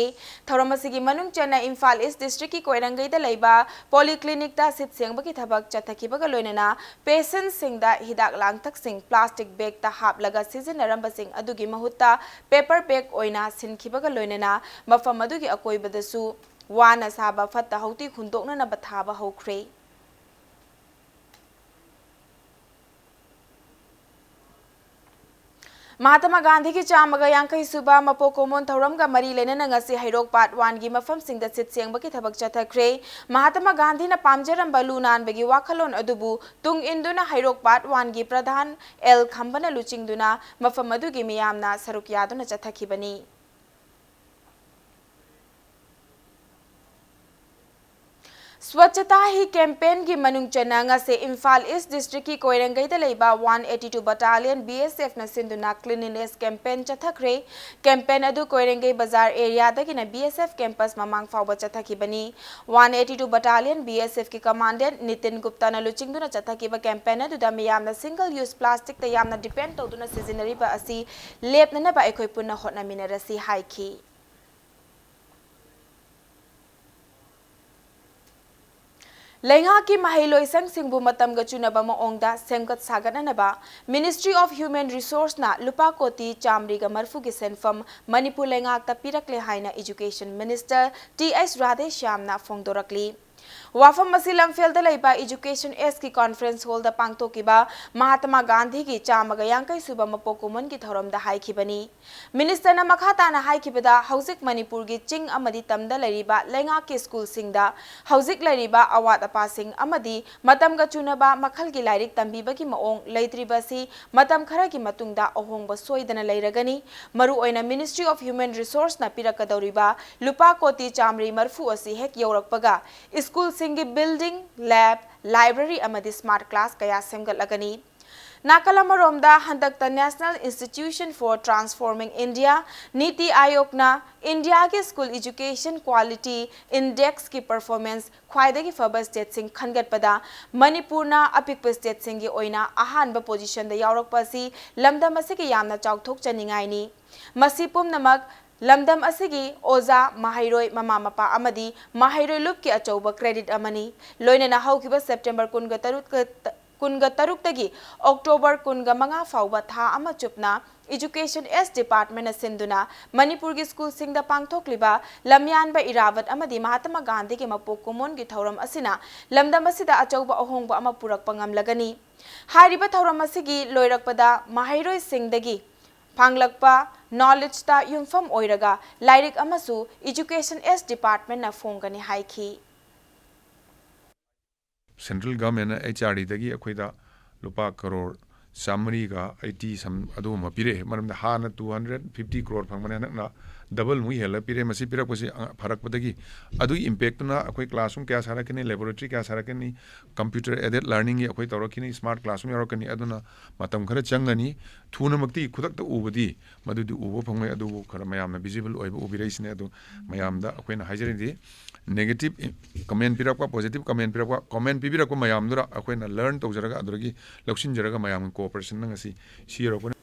ꯊꯧꯔꯝ ꯑꯁꯤꯒꯤ ꯃꯅꯨꯡ ꯆꯟꯅ ꯏꯝꯐꯥꯜ ꯏꯁ ꯗꯤꯁꯇ꯭ꯔꯤꯛꯀꯤ ꯀꯣꯏꯔꯪꯒꯩꯗ ꯂꯩꯕ ꯄꯣꯂꯤꯀ꯭ꯂꯤꯅꯤꯛꯇ ꯁꯤꯠ ꯁꯦꯡꯕꯒꯤ ꯊꯕꯛ ꯆꯠꯊꯈꯤꯕꯒ ꯂꯣꯏꯅꯅ ꯄꯦꯁꯦꯟꯠꯁꯤꯡꯗ ꯍꯤꯗꯥꯛ ꯂꯥꯡꯊꯛꯁꯤꯡ ꯄ꯭ꯂꯥꯁꯇꯤꯛ ꯕꯦꯒꯇ ꯍꯥꯞꯂꯒ ꯁꯤꯖꯤꯟꯅꯔꯝꯕꯁꯤꯡ ꯑꯗꯨꯒꯤ ꯃꯍꯨꯠꯇ ꯄꯦꯄꯔ ꯕꯦꯒ ꯑꯣꯏꯅ ꯁꯤꯟꯈꯤꯕꯒ ꯂꯣꯏꯅꯅ ꯃꯐꯝ ꯑꯗꯨꯒꯤ ꯑꯀꯣꯏꯕꯗꯁꯨ ꯋꯥꯅ ꯁꯥꯕ ꯐꯠꯇ ꯍꯥꯎꯗꯤ ꯍꯨꯟꯗꯣꯛꯅꯅꯕ ꯊꯥꯕ ꯍꯧꯈ꯭ꯔꯦ꯫ ꯃꯍꯥꯇꯃꯥ ꯒꯥꯟꯙꯤꯒꯤ ꯆꯥꯝꯃꯒ ꯌꯥꯡꯈꯩ ꯁꯨꯕ ꯃꯄꯣꯛ ꯀꯨꯝꯑꯣꯟ ꯊꯧꯔꯝꯒ ꯃꯔꯤ ꯂꯩꯅꯅ ꯉꯁꯤ ꯍꯩꯔꯣꯛ ꯄꯥꯔꯠ ꯋꯥꯟꯒꯤ ꯃꯐꯝꯁꯤꯡꯗ ꯁꯤꯠ ꯁꯦꯡꯕꯒꯤ ꯊꯕꯛ ꯆꯠꯊꯈ꯭ꯔꯦ꯫ ꯃꯍꯥꯇꯃꯥ ꯒꯥꯟꯙꯤꯅ ꯄꯥꯝꯖꯔꯝꯕ ꯂꯨ ꯅꯥꯟꯕꯒꯤ ꯋꯥꯈꯜꯂꯣꯟ ꯑꯗꯨꯕꯨ ꯇꯨꯡ ꯏꯟꯗꯨꯅ ꯍꯩꯔꯣꯛ ꯄꯥꯔꯠ ꯋꯥꯟꯒꯤ ꯄ꯭ꯔꯙꯥꯟ ꯑꯦꯜ ꯈꯝꯕꯅ ꯂꯨꯆꯤꯡꯗꯨꯅ ꯃꯐꯝ ꯑꯗꯨꯒꯤ ꯃꯤꯌꯥꯝꯅ ꯁꯔꯨꯛ ꯌꯥꯗꯨꯅ ꯆꯠꯊꯈꯤꯕꯅꯤ꯫ ꯁ꯭ꯋꯆꯇꯥ ꯍꯤ ꯀꯦꯝꯄꯦꯟꯒꯤ ꯃꯅꯨꯡ ꯆꯟꯅ ꯉꯁꯤ ꯏꯝꯐꯥꯜ ꯏꯁ ꯗꯤꯁꯇ꯭ꯔꯤꯛꯀꯤ ꯀꯣꯏꯔꯪꯒꯩꯗ ꯂꯩꯕ one eighty two Battalion BSFꯅ ꯁꯤꯟꯗꯨꯅ cleanliness campaign ꯆꯠꯊꯈ꯭ꯔꯦ꯫ Campaign ꯑꯗꯨ ꯀꯣꯏꯔꯪꯒꯩ ꯕꯖꯥꯔ areaꯗꯒꯤꯅ BSF campus ꯃꯃꯥꯡ ꯐꯥꯎꯕ ꯆꯠꯊꯈꯤꯕꯅꯤ꯫ One eighty two Battalion BSFꯀꯤ commandant Nitin ꯒꯨꯞꯇꯥꯅ ꯂꯨꯆꯤꯡꯗꯨꯅ ꯆꯠꯊꯈꯤꯕ campaign ꯑꯗꯨꯗ ꯃꯤꯌꯥꯝꯅ single use plasticꯇ ꯌꯥꯝꯅ depend ꯇꯧꯗꯨꯅ ꯁꯤꯖꯤꯟꯅꯔꯤꯕ ꯑꯁꯤ ꯂꯦꯞꯅꯅꯕ ꯑꯩꯈꯣꯏ ꯄꯨꯟꯅ ꯍꯣꯠꯅꯃꯤꯟꯅꯔꯁꯤ ꯍꯥꯏꯈꯤ꯫ ꯂꯩꯉꯥꯛꯀꯤ ꯃꯍꯩꯂꯣꯏꯁꯪꯁꯤꯡꯕꯨ ꯃꯇꯝꯒ ꯆꯨꯅꯕ ꯃꯑꯣꯡꯗ ꯁꯦꯝꯒꯠ ꯁꯥꯒꯠꯅꯅꯕ Ministry of Human Resourceꯅ ꯂꯨꯄꯥ ꯀꯣꯇꯤ ꯆꯥꯃꯔꯤꯒ ꯃꯔꯐꯨꯒꯤ ꯁꯦꯟꯐꯝ ꯃꯅꯤꯄꯨꯔ ꯂꯩꯉꯥꯛꯇ ꯄꯤꯔꯛꯂꯦ ꯍꯥꯏꯅ Education Minister ꯇꯤ ꯑꯩꯆ ꯔꯥꯙꯦꯁ꯭ꯌꯥꯝꯅ ꯐꯣꯡꯗꯣꯔꯛꯂꯤ꯫ ꯋꯥꯐꯝ ꯑꯁꯤ ꯂꯝꯐꯦꯜꯗ ꯂꯩꯕ Education Sꯒꯤ Conference Hallꯗ ꯄꯥꯡꯊꯣꯛꯈꯤꯕ ꯃꯍꯥꯇꯃꯥ ꯒꯥꯟꯙꯤꯒꯤ ꯆꯥꯝꯃꯒ ꯌꯥꯡꯈꯩ ꯁꯨꯕ ꯃꯄꯣꯛ ꯀꯨꯝꯑꯣꯟꯒꯤ ꯊꯧꯔꯝꯗ ꯍꯥꯏꯈꯤꯕꯅꯤ꯫ Ministerꯅ ꯃꯈꯥ ꯇꯥꯅ ꯍꯥꯏꯈꯤꯕꯗ, ꯍꯧꯖꯤꯛ ꯃꯅꯤꯄꯨꯔꯒꯤ ꯆꯤꯡ ꯑꯃꯗꯤ ꯇꯝꯗ ꯂꯩꯔꯤꯕ ꯂꯩꯉꯥꯛꯀꯤ schoolꯁꯤꯡꯗ ꯍꯧꯖꯤꯛ ꯂꯩꯔꯤꯕ ꯑꯋꯥꯠ ꯑꯄꯥꯁꯤꯡ ꯑꯃꯗꯤ ꯃꯇꯝꯒ ꯆꯨꯅꯕ ꯃꯈꯜꯒꯤ ꯂꯥꯏꯔꯤꯛ ꯇꯝꯕꯤꯕꯒꯤ ꯃꯑꯣꯡ ꯂꯩꯇ꯭ꯔꯤꯕꯁꯤ ꯃꯇꯝ ꯈꯔꯒꯤ ꯃꯇꯨꯡꯗ ꯑꯍꯣꯡꯕ ꯁꯣꯏꯗꯅ ꯂꯩꯔꯒꯅꯤ꯫ ꯃꯔꯨꯑꯣꯏꯅ Ministry of Human Resourceꯅ ꯄꯤꯔꯛꯀꯗꯧꯔꯤꯕ ꯂꯨꯄꯥ ꯀꯣꯇꯤ ꯆꯥꯃꯔꯤ ꯃꯔꯐꯨ ꯑꯁꯤ ꯍꯦꯛ ꯌꯧꯔꯛꯄꯒ schoolꯁꯤꯡꯒꯤ building, lab, library ꯑꯃꯗꯤ smart class ꯀꯌꯥ ꯁꯦꯝꯒꯠꯂꯒꯅꯤ꯫ ꯅꯥꯀꯜ ꯑꯃꯔꯣꯝꯗ, ꯍꯟꯗꯛꯇ National Institution for Transforming India, ꯅꯤꯇꯤ ꯑꯥꯌꯣꯒꯅ ꯏꯟꯗꯤꯌꯥꯒꯤ school education quality indexꯀꯤ performance ꯈ꯭ꯋꯥꯏꯗꯒꯤ ꯐꯕ stateꯁꯤꯡ ꯈꯟꯒꯠꯄꯗ ꯃꯅꯤꯄꯨꯔꯅ ꯑꯄꯤꯛꯄ stateꯁꯤꯡꯒꯤ ꯑꯣꯏꯅ ꯑꯍꯥꯟꯕ positionꯗ ꯌꯥꯎꯔꯛꯄ ꯑꯁꯤ ꯂꯝꯗꯝ ꯑꯁꯤꯒꯤ ꯌꯥꯝꯅ ꯆꯥꯎꯊꯣꯛꯆꯅꯤꯡꯉꯥꯏꯅꯤ꯫ ꯃꯁꯤ ꯄꯨꯝꯅꯃꯛ ꯂꯝꯗꯝ ꯑꯁꯤꯒꯤ ꯑꯣꯖꯥ, ꯃꯍꯩꯔꯣꯏ, ꯃꯃꯥ ꯃꯄꯥ ꯑꯃꯗꯤ ꯃꯍꯩꯔꯣꯏ ꯂꯨꯞꯀꯤ ꯑꯆꯧꯕ credit ꯑꯃꯅꯤ꯫ ꯂꯣꯏꯅꯅ ꯍꯧꯈꯤꯕ September ꯀꯨꯟꯒ ꯇꯔꯨꯛ ꯀꯨꯟꯒ ꯇꯔꯨꯛꯇꯒꯤ October ꯀꯨꯟꯒ ꯃꯉꯥ ꯐꯥꯎꯕ ꯊꯥ ꯑꯃ ꯆꯨꯞꯅ Education Departmentꯅ ꯁꯤꯟꯗꯨꯅ ꯃꯅꯤꯄꯨꯔꯒꯤ schoolꯁꯤꯡꯗ ꯄꯥꯡꯊꯣꯛꯂꯤꯕ ꯂꯝꯌꯥꯟꯕ ꯏꯔꯥꯕꯠ ꯑꯃꯗꯤ ꯃꯍꯥꯇꯃꯥ ꯒꯥꯟꯙꯤꯒꯤ ꯃꯄꯣꯛ ꯀꯨꯝꯑꯣꯟꯒꯤ ꯊꯧꯔꯝ ꯑꯁꯤꯅ ꯂꯝꯗꯝ ꯑꯁꯤꯗ ꯑꯆꯧꯕ ꯑꯍꯣꯡꯕ ꯑꯃ ꯄꯨꯔꯛꯄ ꯉꯝꯂꯒꯅꯤ꯫ ꯍꯥꯏꯔꯤꯕ ꯊꯧꯔꯝ ꯑꯁꯤꯒꯤ ꯂꯣꯏꯔꯛꯄꯗ ꯃꯍꯩꯔꯣꯏꯁꯤꯡꯗꯒꯤ ꯐꯪꯂꯛꯄ knowledgeꯇ ꯌꯨꯝꯐꯝ ꯑꯣꯏꯔꯒ ꯂꯥꯏꯔꯤꯛ ꯑꯃꯁꯨ Education Departmentꯅ ꯐꯣꯡꯒꯅꯤ ꯍꯥꯏꯈꯤ꯫ Central Governmentꯅ H R Dꯗꯒꯤ ꯑꯩꯈꯣꯏꯗ ꯂꯨꯄꯥ ꯀꯔꯣꯔ ꯆꯥꯃꯔꯤꯒ eighty some ꯑꯗꯨꯒꯨꯝꯕ ꯄꯤꯔꯛꯑꯦ꯫ ꯃꯔꯝꯗꯤ ꯍꯥꯟꯅ two hundred fifty crore ꯐꯪꯕꯅꯦ, ꯍꯟꯗꯛꯅ double ꯃꯨꯛ ꯍꯦꯜꯂ ꯄꯤꯔꯛꯑꯦ꯫ ꯃꯁꯤ ꯄꯤꯔꯛꯄꯁꯤ, ꯑ, ꯐꯔꯛꯄꯗꯒꯤ ꯑꯗꯨꯒꯤ impactꯇꯨꯅ ꯑꯩꯈꯣꯏ classroom ꯀꯌꯥ ꯁꯥꯔꯛꯀꯅꯤ, laboratory ꯀꯌꯥ ꯁꯥꯔꯛꯀꯅꯤ, computer aided learningꯒꯤ ꯑꯩꯈꯣꯏ ꯇꯧꯔꯛꯈꯤꯅꯤ, smart classroom ꯌꯥꯎꯔꯛꯀꯅꯤ꯫ ꯑꯗꯨꯅ ꯃꯇꯝ ꯈꯔ ꯆꯪꯒꯅꯤ꯫ ꯊꯨꯅꯃꯛꯇꯤ ꯈꯨꯗꯛꯇ ꯎꯕꯗꯤ ꯃꯗꯨꯗꯤ ꯎꯕ ꯐꯪꯉꯣꯏ, ꯑꯗꯨꯕꯨ ꯈꯔ ꯃꯌꯥꯝꯅ visible ꯑꯣꯏꯕ ꯎꯕꯤꯔꯛꯏꯁꯤꯅꯦ꯫ ꯑꯗꯨ ꯃꯌꯥꯝꯗ ꯑꯩꯈꯣꯏꯅ ꯍꯥꯏꯖꯔꯤꯗꯤ, negative comment ꯄꯤꯔꯛꯄ, positive comment ꯄꯤꯔꯛꯄ, comment ꯄꯤꯕꯤꯔꯛꯄ ꯃꯌꯥꯝꯗꯨꯗ ꯑꯩꯈꯣꯏꯅ learn ꯇꯧꯖꯔꯒ, ꯑꯗꯨꯗꯒꯤ ꯂꯧꯁꯤꯟꯖꯔꯒ ꯃꯌꯥꯝꯒꯤ cooperationꯅ ꯉꯁꯤ ꯁꯤ ꯌꯧꯔꯛꯄꯅꯤ꯫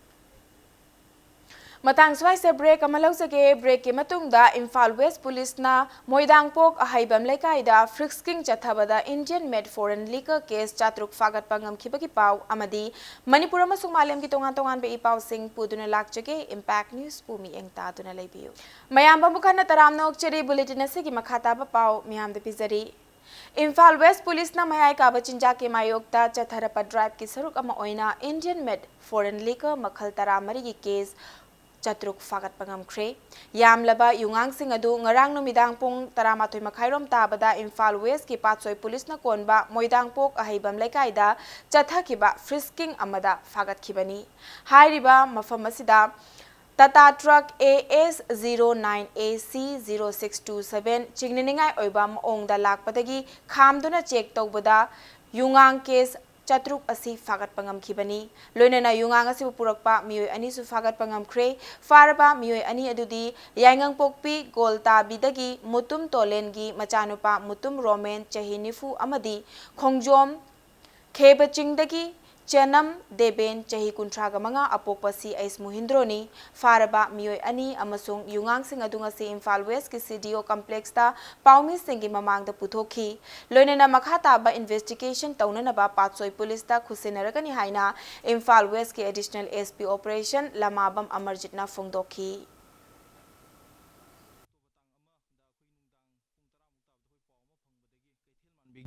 ꯃꯇꯥꯡ ꯁ꯭ꯋꯥꯏꯁꯦ ꯕ꯭ꯔꯦꯛ ꯑꯃ ꯂꯧꯖꯒꯦ꯫ ꯕ꯭ꯔꯦꯛꯀꯤ ꯃꯇꯨꯡꯗ ꯏꯝꯐꯥꯜ ꯋꯦꯁ ꯄꯨꯂꯤꯁꯅ ꯃꯣꯏꯗꯥꯡꯄꯣꯛ ꯑꯍꯩꯕꯝ ꯂꯩꯀꯥꯏꯗ ꯐ꯭ꯔꯤꯁꯀꯤꯡ ꯆꯠꯊꯕꯗ ꯏꯟꯗꯤꯌꯟ ꯃꯦꯗ ꯐꯣꯔꯦꯟ ꯂꯤꯀꯔ ꯀꯦꯁ ꯆꯥꯇ꯭ꯔꯨꯛ ꯐꯥꯒꯠꯄ ꯉꯝꯈꯤꯕꯒꯤ ꯄꯥꯎ ꯑꯃꯗꯤ ꯃꯅꯤꯄꯨꯔ ꯑꯃꯁꯨꯡ ꯃꯥꯂꯦꯝꯒꯤ ꯇꯣꯉꯥꯟ ꯇꯣꯉꯥꯟꯕ ꯏ ꯄꯥꯎꯁꯤꯡ ꯄꯨꯗꯨꯅ ꯂꯥꯛꯆꯒꯦ꯫ ꯏꯝꯄꯦꯛ ꯅ꯭ꯌꯨꯁꯄꯨ ꯃꯤꯠꯌꯦꯡ ꯇꯥꯗꯨꯅ ꯂꯩꯕꯤꯌꯨ꯫ ꯃꯌꯥꯝ ꯄꯨꯝꯕ ꯈꯟꯅ ꯇꯔꯥꯝꯅ ꯑꯣꯛꯆꯔꯤ꯫ ꯕꯨꯂꯦꯇꯤꯟ ꯑꯁꯤꯒꯤ ꯃꯈꯥ ꯇꯥꯕ ꯄꯥꯎ ꯃꯤꯌꯥꯝꯗ ꯄꯤꯖꯔꯤ꯫ ꯏꯝꯐꯥꯜ ꯋꯦꯁ ꯄꯨꯂꯤꯁꯅ ꯃꯌꯥꯏ ꯀꯥꯕ ꯆꯤꯟꯖꯥꯛꯀꯤ ꯃꯥꯌꯣꯛꯇ ꯆꯠꯊꯔꯛꯄ ꯗ꯭ꯔꯥꯏꯚꯀꯤ ꯁꯔꯨꯛ ꯑꯃ ꯑꯣꯏꯅ ꯏꯟꯗꯤꯌꯟ ꯃꯦꯗ ꯐꯣꯔꯦꯟ ꯂꯤꯀꯔ ꯃꯈꯜ ꯇꯔꯥꯃꯔꯤꯒꯤ ꯀꯦꯁ ꯆꯥꯇ꯭ꯔꯨꯛ ꯐꯥꯒꯠꯄ ꯉꯝꯈ꯭ꯔꯦ꯫ ꯌꯥꯝꯂꯕ ꯌꯨꯉꯥꯡꯁꯤꯡ ꯑꯗꯨ ꯉꯔꯥꯡ ꯅꯨꯃꯤꯗꯥꯡ ꯄꯨꯡ ꯇꯔꯥꯃꯥꯊꯣꯏ ꯃꯈꯥꯏꯔꯣꯝ ꯇꯥꯕꯗ ꯏꯝꯐꯥꯜ ꯋꯦꯁꯀꯤ ꯄꯥꯠꯁꯣꯏ ꯄꯨꯂꯤꯁꯅ ꯀꯣꯟꯕ ꯃꯣꯏꯗꯥꯡꯄꯣꯛ ꯑꯍꯩꯕꯝ ꯂꯩꯀꯥꯏꯗ ꯆꯠꯊꯈꯤꯕ ꯐ꯭ꯔꯤꯁꯀꯤꯡ ꯑꯃꯗ ꯐꯥꯒꯠꯈꯤꯕꯅꯤ꯫ ꯍꯥꯏꯔꯤꯕ ꯃꯐꯝ ꯑꯁꯤꯗ Tata truck A S zero nine A C zero six two seven ꯆꯤꯡꯅꯅꯤꯡꯉꯥꯏ ꯑꯣꯏꯕ ꯃꯑꯣꯡꯗ ꯂꯥꯛꯄꯗꯒꯤ ꯈꯥꯝꯗꯨꯅ ꯆꯦꯛ ꯇꯧꯕꯗ ꯌꯨꯉꯥꯡ ꯀꯦꯁ ꯆꯥꯇ꯭ꯔꯨꯛ ꯑꯁꯤ ꯐꯥꯒꯠꯄ ꯉꯝꯈꯤꯕꯅꯤ꯫ ꯂꯣꯏꯅꯅ ꯌꯨꯉꯥꯡ ꯑꯁꯤꯕꯨ ꯄꯨꯔꯛꯄ ꯃꯤꯑꯣꯏ ꯑꯅꯤꯁꯨ ꯐꯥꯒꯠꯄ ꯉꯝꯈ꯭ꯔꯦ꯫ ꯐꯥꯔꯕ ꯃꯤꯑꯣꯏ ꯑꯅꯤ ꯑꯗꯨꯗꯤ ꯌꯥꯏꯉꯪꯄꯣꯛꯄꯤ ꯒꯣꯜꯇꯥꯕꯤꯗꯒꯤ ꯃꯨꯇꯨꯝ ꯇꯣꯂꯦꯟꯒꯤ ꯃꯆꯥꯅꯨꯄꯥ ꯃꯨꯇꯨꯝ ꯔꯣꯃꯦꯟ, ꯆꯍꯤ ꯅꯤꯐꯨ, ꯑꯃꯗꯤ ꯈꯣꯡꯖꯣꯝ ꯈꯦꯕꯆꯤꯡꯗꯒꯤ ꯆꯦꯅꯝ ꯗꯦꯕꯦꯟ, ꯆꯍꯤ ꯀꯨꯟꯊ꯭ꯔꯥꯒ ꯃꯉꯥ, ꯑꯄꯣꯛꯄ ꯁꯤ ꯑꯩꯆ ꯃꯨꯍꯤꯟꯗ꯭ꯔꯣꯅꯤ꯫ ꯐꯥꯔꯕ ꯃꯤꯑꯣꯏ ꯑꯅꯤ ꯑꯃꯁꯨꯡ ꯌꯨꯉꯥꯡꯁꯤꯡ ꯑꯗꯨ ꯉꯁꯤ ꯏꯝꯐꯥꯜ ꯋꯦꯁꯀꯤ C D O complex ꯇ ꯄꯥꯎꯃꯤꯁꯤꯡꯒꯤ ꯃꯃꯥꯡꯗ ꯄꯨꯊꯣꯛꯈꯤ꯫ ꯂꯣꯏꯅꯅ ꯃꯈꯥ ꯇꯥꯕ ꯏꯟꯚꯦꯁꯇꯤꯒꯦꯁꯟ ꯇꯧꯅꯅꯕ ꯄꯥꯠꯁꯣꯏ ꯄꯨꯂꯤꯁꯇ ꯈꯨꯠꯁꯤꯟꯅꯔꯒꯅꯤ ꯍꯥꯏꯅ ꯏꯝꯐꯥꯜ ꯋꯦꯁꯀꯤ ꯑꯦꯗꯤꯁꯅꯦꯜ S P ꯑꯣꯄꯔꯦꯁꯟ ꯂꯃꯥꯕꯝ ꯑꯃꯔꯖꯤꯠꯅ ꯐꯣꯡꯗꯣꯛꯈꯤ꯫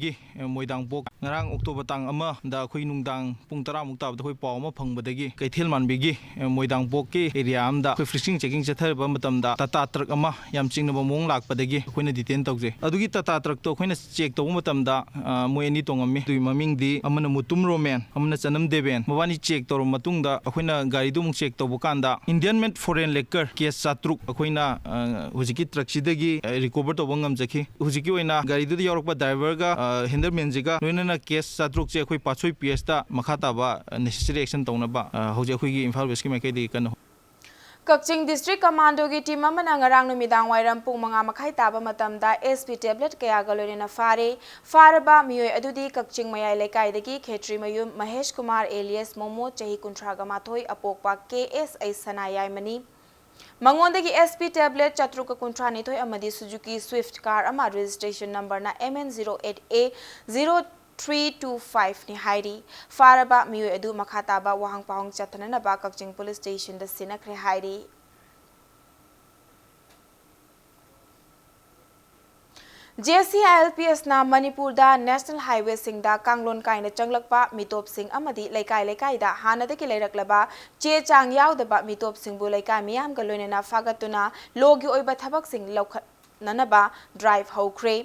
ꯒꯤ, ꯑ, ꯃꯣꯏꯗꯥꯡꯄꯣꯛ ꯉꯔꯥꯡ ꯑꯣꯛꯇꯣꯕꯔ ꯇꯥꯡ ꯑꯃꯗ ꯑꯩꯈꯣꯏ ꯅꯨꯡꯗꯥꯡ ꯄꯨꯡ ꯇꯔꯥꯃꯨꯛ ꯇꯥꯕꯗ ꯑꯩꯈꯣꯏ ꯄꯥꯎ ꯑꯃ ꯐꯪꯕꯗꯒꯤ ꯀꯩꯊꯦꯜ ꯃꯥꯟꯕꯤꯒꯤ, ꯑ, ꯃꯣꯏꯗꯥꯡꯄꯣꯛꯀꯤ ꯑꯦꯔꯤꯌꯥ ꯑꯃꯗ ꯑꯩꯈꯣꯏ ꯐ꯭ꯔꯤꯁꯤꯡ ꯆꯦꯀꯤꯡ ꯆꯠꯊꯔꯕ ꯃꯇꯝꯗ ꯇꯥꯇꯥ ꯇ꯭ꯔꯛ ꯑꯃ ꯌꯥꯝ ꯆꯤꯡꯅꯕ ꯃꯑꯣꯡ ꯂꯥꯛꯄꯗꯒꯤ ꯑꯩꯈꯣꯏꯅ ꯗꯤꯇꯦꯟ ꯇꯧꯖꯩ꯫ ꯑꯗꯨꯒꯤ ꯇꯥꯇꯥ ꯇ꯭ꯔꯛꯇꯣ ꯑꯩꯈꯣꯏꯅ ꯆꯦꯛ ꯇꯧꯕ ꯃꯇꯝꯗ, ꯑ, ꯃꯣꯏ ꯑꯅꯤ ꯇꯣꯡꯉꯝꯃꯤ꯫ ꯑꯗꯨꯒꯤ ꯃꯃꯤꯡꯗꯤ ꯑꯃꯅ ꯃꯨꯇꯨꯝ ꯔꯣꯃꯦꯟ, ꯑꯃꯅ ꯆꯅꯝ ꯗꯦꯕꯦꯟ꯫ ꯃꯕꯥꯅꯤ ꯆꯦꯛ ꯇꯧꯔꯕ ꯃꯇꯨꯡꯗ ꯑꯩꯈꯣꯏꯅ ꯒꯥꯔꯤꯗꯨ ꯑꯃꯨꯛ ꯆꯦꯛ ꯇꯧꯕ ꯀꯥꯟꯗ ꯏꯟꯗꯤꯌꯟ ꯃꯦꯗ ꯐꯣꯔꯦꯟ ꯂꯤꯀꯔ ꯀꯦꯁ ꯆꯥꯇ꯭ꯔꯨꯛ ꯑꯩꯈꯣꯏꯅ, ꯑ, ꯍꯧꯖꯤꯛꯀꯤ ꯇ꯭ꯔꯛꯁꯤꯗꯒꯤ, ꯑ, ꯔꯤꯀꯣꯚꯔ ꯇꯧꯕ ꯉꯝꯖꯈꯤ꯫ ꯍꯧꯖꯤꯛꯀꯤ ꯑꯣꯏꯅ ꯒꯥꯔꯤꯗꯨꯗ ꯌꯥꯎꯔꯛꯄ ꯗ꯭ꯔꯥꯏꯚꯔꯒ, ꯑ, ꯍꯦꯟꯗꯜꯃꯦꯟꯁꯤꯒ ꯂꯣꯏꯅꯅ ꯀꯦꯁ ꯆꯥꯇ꯭ꯔꯨꯛꯁꯦ ꯑꯩꯈꯣꯏ ꯄꯥꯠꯁꯣꯏ P S ꯇ ꯃꯈꯥ ꯇꯥꯕ, ꯑ, ꯅꯦꯁꯦꯁꯔꯤ ꯑꯦꯛꯁꯟ ꯇꯧꯅꯕ, ꯑ, ꯍꯧꯖꯤꯛ ꯑꯩꯈꯣꯏꯒꯤ ꯏꯝꯐꯥꯜ ꯋꯦꯁꯀꯤ ꯃꯥꯏꯀꯩꯗꯒꯤ ꯀꯟꯅ ꯍꯣ- ꯀꯛꯆꯤꯡ District Commando ꯒꯤ team ꯑꯃꯅ ꯉꯔꯥꯡ ꯅꯨꯃꯤꯗꯥꯡ ꯋꯥꯏꯔꯝ ꯄꯨꯡ ꯃꯉꯥ ꯃꯈꯥꯏ ꯇꯥꯕ ꯃꯇꯝꯗ S P tablet ꯀꯌꯥꯒ ꯂꯣꯏꯅꯅ ꯐꯥꯔꯦ꯫ ꯐꯥꯔꯕ ꯃꯤꯑꯣꯏ ꯑꯗꯨꯗꯤ ꯀꯛꯆꯤꯡ ꯃꯌꯥꯏ ꯂꯩꯀꯥꯏꯗꯒꯤ ꯈꯦꯇ꯭ꯔꯤꯃꯌꯨꯝ ꯃꯍꯦꯁ ꯀꯨꯃꯥꯔ alias ꯃꯣꯃꯣ, ꯆꯍꯤ ꯀꯨꯟꯊ꯭ꯔꯥꯒ ꯃꯥꯊꯣꯏ, ꯑꯄꯣꯛꯄ K S ꯑꯩꯆ ꯁꯅꯥꯌꯥꯏꯃꯅꯤ꯫ ꯃꯉꯣꯟꯗꯒꯤ S P tablet ꯆꯥꯇ꯭ꯔꯨꯛꯀ ꯀꯨꯟꯊ꯭ꯔꯥ ꯅꯤꯊꯣꯏ ꯑꯃꯗꯤ Suzuki Swift car ꯑꯃ, registration number ꯅ M N zero eight A zero three two five ꯅꯤ ꯍꯥꯏꯔꯤ꯫ ꯐꯥꯔꯕ ꯃꯤꯑꯣꯏ ꯑꯗꯨ ꯃꯈꯥ ꯇꯥꯕ ꯋꯥꯍꯪ ꯄꯥꯎꯍꯪ ꯆꯠꯊꯅꯅꯕ ꯀꯛꯆꯤꯡ Police Station ꯗ ꯁꯤꯟꯅꯈ꯭ꯔꯦ ꯍꯥꯏꯔꯤ꯫ J C I L P S ꯅ ꯃꯅꯤꯄꯨꯔꯗ National Highway ꯁꯤꯡꯗ ꯀꯥꯡꯂꯣꯟ ꯀꯥꯏꯅ ꯆꯪꯂꯛꯄ ꯃꯤꯇꯣꯞꯁꯤꯡ ꯑꯃꯗꯤ ꯂꯩꯀꯥꯏ ꯂꯩꯀꯥꯏꯗ ꯍꯥꯟꯅꯗꯒꯤ ꯂꯩꯔꯛꯂꯕ ꯆꯦ ꯆꯥꯡ ꯌꯥꯎꯗꯕ ꯃꯤꯇꯣꯞꯁꯤꯡꯕꯨ ꯂꯩꯀꯥꯏ ꯃꯤꯌꯥꯝꯒ ꯂꯣꯏꯅꯅ ꯐꯥꯒꯠꯇꯨꯅ law ꯒꯤ ꯑꯣꯏꯕ ꯊꯕꯛꯁꯤꯡ ꯂꯧꯈꯠꯅꯅꯕ drive ꯍꯧꯈ꯭ꯔꯦ꯫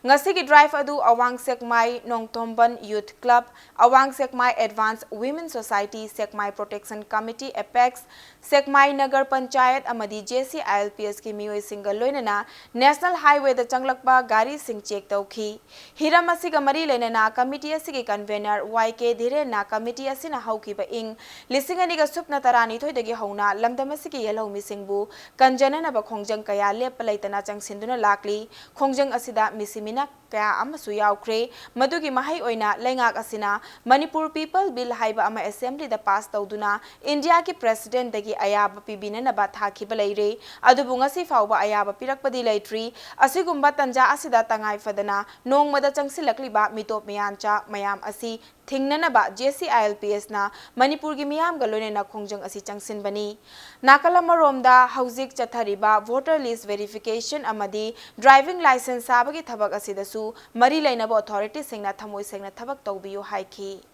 ꯉꯁꯤꯒꯤ drive ꯑꯗꯨ ꯑꯋꯥꯡ ꯁꯦꯛꯃꯥꯏ ꯅꯣꯡꯊꯣꯝꯕꯟ Youth Club, ꯑꯋꯥꯡ ꯁꯦꯛꯃꯥꯏ Advance Women Society, ꯁꯦꯛꯃꯥꯏ Protection Committee, Apex, ꯁꯦꯛꯃꯥꯏ ꯅꯒꯔ ꯄꯟꯆꯥꯌꯠ ꯑꯃꯗꯤ J C I L P S ꯀꯤ ꯃꯤꯑꯣꯏꯁꯤꯡꯒ ꯂꯣꯏꯅꯅ National Highway ꯗ ꯆꯪꯂꯛꯄ ꯒꯥꯔꯤꯁꯤꯡ check ꯇꯧꯈꯤ꯫ ꯍꯤꯔꯝ ꯑꯁꯤꯒ ꯃꯔꯤ ꯂꯩꯅꯅ committee ꯑꯁꯤꯒꯤ convener Y K ꯙꯤꯔꯦꯟꯅ committee ꯑꯁꯤꯅ ꯍꯧꯈꯤꯕ ꯏꯪ ꯂꯤꯁꯤꯡ ꯑꯅꯤꯒ ꯁꯨꯞꯅ ꯇꯔꯥꯅꯤꯊꯣꯏꯗꯒꯤ ꯍꯧꯅ ꯂꯝꯗꯝ ꯑꯁꯤꯒꯤ ꯌꯦꯜꯍꯧꯃꯤꯁꯤꯡꯕꯨ ꯀꯟꯖꯅꯅꯕ ꯈꯣꯡꯖꯪ ꯀꯌꯥ ꯂꯦꯞꯄ ꯂꯩꯇꯅ ꯆꯪꯁꯤꯟꯗꯨꯅ ꯂꯥꯛꯂꯤ꯫ ꯈꯣꯡꯖꯪ ꯑꯁꯤꯗ ꯃꯤꯁꯤ ꯃꯤꯅ ꯀꯌꯥ ꯑꯃꯁꯨ ꯌꯥꯎꯈ꯭ꯔꯦ꯫ ꯃꯗꯨꯒꯤ ꯃꯍꯩ ꯑꯣꯏꯅ ꯂꯩꯉꯥꯛ ꯑꯁꯤꯅ Manipur People Bill ꯍꯥꯏꯕ ꯑꯃ assembly ꯗ pass ꯇꯧꯗꯨꯅ India ꯒꯤ President ꯗꯒꯤ ꯑꯌꯥꯕ ꯄꯤꯕꯤꯅꯅꯕ ꯊꯥꯈꯤꯕ ꯂꯩꯔꯦ꯫ ꯑꯗꯨꯕꯨ ꯉꯁꯤ ꯐꯥꯎꯕ ꯑꯌꯥꯕ ꯄꯤꯔꯛꯄꯗꯤ ꯂꯩꯇ꯭ꯔꯤ꯫ ꯑꯁꯤꯒꯨꯝꯕ ꯇꯟꯖꯥ ꯑꯁꯤꯗ ꯇꯉꯥꯏ ꯐꯗꯅ ꯅꯣꯡꯃꯗ ꯆꯪꯁꯤꯜꯂꯛꯂꯤꯕ ꯃꯤꯇꯣꯞ ꯃꯤꯌꯥꯟꯆꯥ ꯃꯌꯥꯝ ꯑꯁꯤ ꯊꯤꯡꯅꯅꯕ J C I L P S ꯅ ꯃꯅꯤꯄꯨꯔꯒꯤ ꯃꯤꯌꯥꯝꯒ ꯂꯣꯏꯅꯅ ꯈꯣꯡꯖꯪ ꯑꯁꯤ ꯆꯪꯁꯤꯟꯕꯅꯤ꯫ ꯅꯥꯀꯜ ꯑꯃꯔꯣꯝꯗ, ꯍꯧꯖꯤꯛ ꯆꯠꯊꯔꯤꯕ voter list verification ꯑꯃꯗꯤ driving licence ꯁꯥꯕꯒꯤ ꯊꯕꯛ ꯑꯁꯤꯗꯁꯨ ꯃꯔꯤ ꯂꯩꯅꯕ authority ꯁꯤꯡꯅ ꯊꯃꯣꯏ ꯁꯦꯡꯅ ꯊꯕꯛ ꯇꯧꯕꯤꯌꯨ ꯍꯥꯏꯈꯤ꯫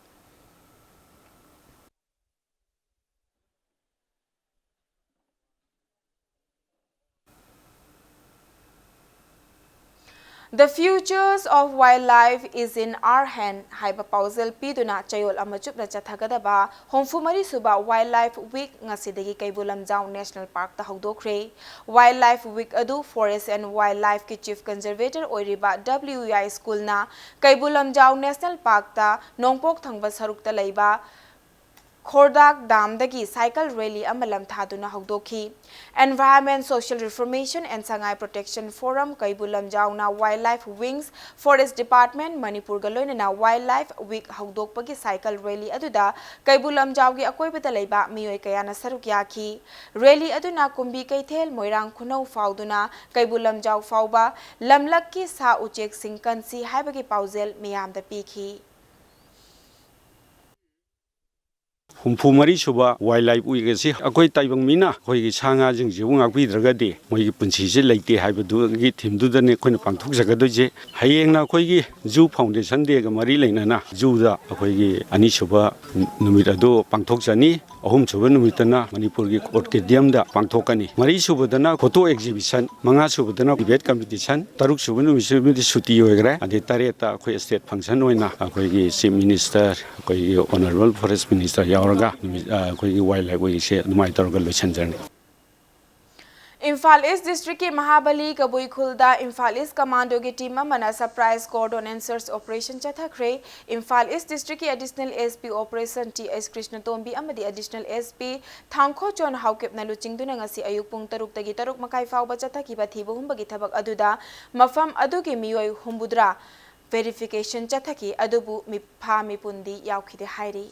The futures of wildlife is in our hand ꯍꯥꯏꯕ ꯄꯥꯎꯖꯦꯜ ꯄꯤꯗꯨꯅ ꯆꯌꯣꯜ ꯑꯃ ꯆꯨꯞꯅ ꯆꯠꯊꯒꯗꯕ ꯍꯨꯝꯐꯨ ꯃꯔꯤ ꯁꯨꯕ Wildlife Week ꯉꯁꯤꯗꯒꯤ ꯀꯩꯕꯨꯜ ꯂꯝꯖꯥꯎ National Park ꯇ ꯍꯧꯗꯣꯛꯈ꯭ꯔꯦ꯫ Wildlife Week ꯑꯗꯨ Forest and Wildlife ꯀꯤ Chief Conservator ꯑꯣꯏꯔꯤꯕ W E I School ꯅ ꯀꯩꯕꯨꯜ ꯂꯝꯖꯥꯎ National Park ꯇ ꯅꯣꯡꯄꯣꯛ ꯊꯪꯕ ꯁꯔꯨꯛꯇ ꯂꯩꯕ ꯈꯣꯔꯗꯥꯛ ꯗꯥꯝꯗꯒꯤ ꯁꯥꯏꯀꯜ ꯔꯦꯂꯤ ꯑꯃ ꯂꯝꯊꯥꯗꯨꯅ ꯍꯧꯗꯣꯛꯈꯤ꯫ Environment Social Reformation and Sangai Protection Forum, Keibul ꯂꯝꯖꯥꯎꯅ Wildlife Wings, Forest Department, ꯃꯅꯤꯄꯨꯔꯒ ꯂꯣꯏꯅꯅ Wildlife Week ꯍꯧꯗꯣꯛꯄꯒꯤ ꯁꯥꯏꯀꯜ ꯔꯦꯂꯤ ꯑꯗꯨꯗ ꯀꯩꯕꯨꯜ ꯂꯝꯖꯥꯎꯒꯤ ꯑꯀꯣꯏꯕꯗ ꯂꯩꯕ ꯃꯤꯑꯣꯏ ꯀꯌꯥꯅ ꯁꯔꯨꯛ ꯌꯥꯈꯤ꯫ ꯔꯦꯂꯤ ꯑꯗꯨꯅ ꯀꯨꯝꯕꯤ ꯀꯩꯊꯦꯜ, ꯃꯣꯏꯔꯥꯡ ꯈꯨꯅꯧ ꯐꯥꯎꯗꯨꯅ ꯀꯩꯕꯨꯜ ꯂꯝꯖꯥꯎ ꯐꯥꯎꯕ ꯂꯝꯂꯛꯀꯤ ꯁꯥ ꯎꯆꯦꯛꯁꯤꯡ ꯀꯟꯁꯤ ꯍꯥꯏꯕꯒꯤ ꯄꯥꯎꯖꯦꯜ ꯃꯤꯌꯥꯝꯗ ꯄꯤꯈꯤ꯫ ꯍꯨꯝꯐꯨ ꯃꯔꯤ ꯁꯨꯕ Wildlife Week ꯑꯁꯤ ꯑꯩꯈꯣꯏ ꯇꯥꯏꯕꯪ ꯃꯤꯅ ꯑꯩꯈꯣꯏꯒꯤ ꯁꯥ ꯉꯥꯁꯤꯡꯁꯤꯕꯨ ꯉꯥꯛꯄꯤꯗ꯭ꯔꯒꯗꯤ ꯃꯣꯏꯒꯤ ꯄꯨꯟꯁꯤꯁꯦ ꯂꯩꯇꯦ ꯍꯥꯏꯕꯗꯨꯒꯤ ꯊꯤꯝꯗꯨꯗꯅꯦ ꯑꯩꯈꯣꯏꯅ ꯄꯥꯡꯊꯣꯛꯆꯒꯗꯣꯏꯁꯦ꯫ ꯍꯌꯦꯡꯅ ꯑꯩꯈꯣꯏꯒꯤ Zoo Foundation Day ꯒ ꯃꯔꯤ ꯂꯩꯅꯅ ꯖꯨꯗ ꯑꯩꯈꯣꯏꯒꯤ ꯑꯅꯤꯁꯨꯕ ꯅꯨꯃꯤꯠ ꯑꯗꯨ ꯄꯥꯡꯊꯣꯛꯆꯅꯤ꯫ ꯑꯍꯨꯝꯁꯨꯕ ꯅꯨꯃꯤꯠꯇꯅ ꯃꯅꯤꯄꯨꯔꯒꯤ ꯑꯣꯔꯀꯤꯗꯤꯌꯝꯗ ꯄꯥꯡꯊꯣꯛꯀꯅꯤ꯫ ꯃꯔꯤꯁꯨꯕꯗꯅ photo exhibition, ꯃꯉꯥꯁꯨꯕꯗꯅ debate competition, ꯇꯔꯨꯛꯁꯨꯕ ꯅꯨꯃꯤꯠꯁꯤꯃꯗꯤ ꯁꯨꯇꯤ ꯑꯣꯏꯈ꯭ꯔꯦ꯫ ꯑꯗꯩ ꯇꯔꯦꯠꯇ ꯑꯩꯈꯣꯏ state function ꯑꯣꯏꯅ ꯑꯩꯈꯣꯏꯒꯤ Chief Minister, ꯑꯩꯈꯣꯏꯒꯤ Honourable Forest Minister ꯌꯥꯎꯔꯒ ꯅꯨꯃꯤꯠ, ꯑ, ꯑꯩꯈꯣꯏꯒꯤ Wildlife Week ꯁꯦ ꯑꯗꯨꯃꯥꯏꯅ ꯇꯧꯔꯒ ꯂꯣꯏꯁꯤꯟꯖꯔꯅꯤ꯫ ꯏꯝꯐꯥꯜ ꯏꯁ ꯗꯤꯁꯇ꯭ꯔꯤꯛꯀꯤ ꯃꯍꯥꯕꯂꯤ ꯀꯕꯨꯏ ꯈꯨꯜꯗ ꯏꯝꯐꯥꯜ ꯏꯁ ꯀꯃꯥꯟꯗꯣꯒꯤ ꯇꯤꯝ ꯑꯃꯅ surprise cordon and search operation ꯆꯠꯊꯈ꯭ꯔꯦ꯫ ꯏꯝꯐꯥꯜ ꯏꯁ ꯗꯤꯁꯇ꯭ꯔꯤꯛꯀꯤ Additional SP Operation T H ꯀ꯭ꯔꯤꯁꯅꯇꯣꯝꯕꯤ ꯑꯃꯗꯤ Additional SP ꯊꯥꯡꯈꯣꯆꯣꯟ ꯍꯥꯎꯀꯤꯞꯅ ꯂꯨꯆꯤꯡꯗꯨꯅ ꯉꯁꯤ ꯑꯌꯨꯛ ꯄꯨꯡ ꯇꯔꯨꯛꯇꯒꯤ ꯇꯔꯨꯛ ꯃꯈꯥꯏ ꯐꯥꯎꯕ ꯆꯠꯊꯈꯤꯕ ꯊꯤꯕ ꯍꯨꯝꯕꯒꯤ ꯊꯕꯛ ꯑꯗꯨꯗ ꯃꯐꯝ ꯑꯗꯨꯒꯤ ꯃꯤꯑꯣꯏ ꯍꯨꯝꯐꯨꯇꯔꯥ verification ꯆꯠꯊꯈꯤ, ꯑꯗꯨꯕꯨ ꯃꯤꯐꯥ ꯃꯤꯄꯨꯟꯗꯤ ꯌꯥꯎꯈꯤꯗꯦ ꯍꯥꯏꯔꯤ꯫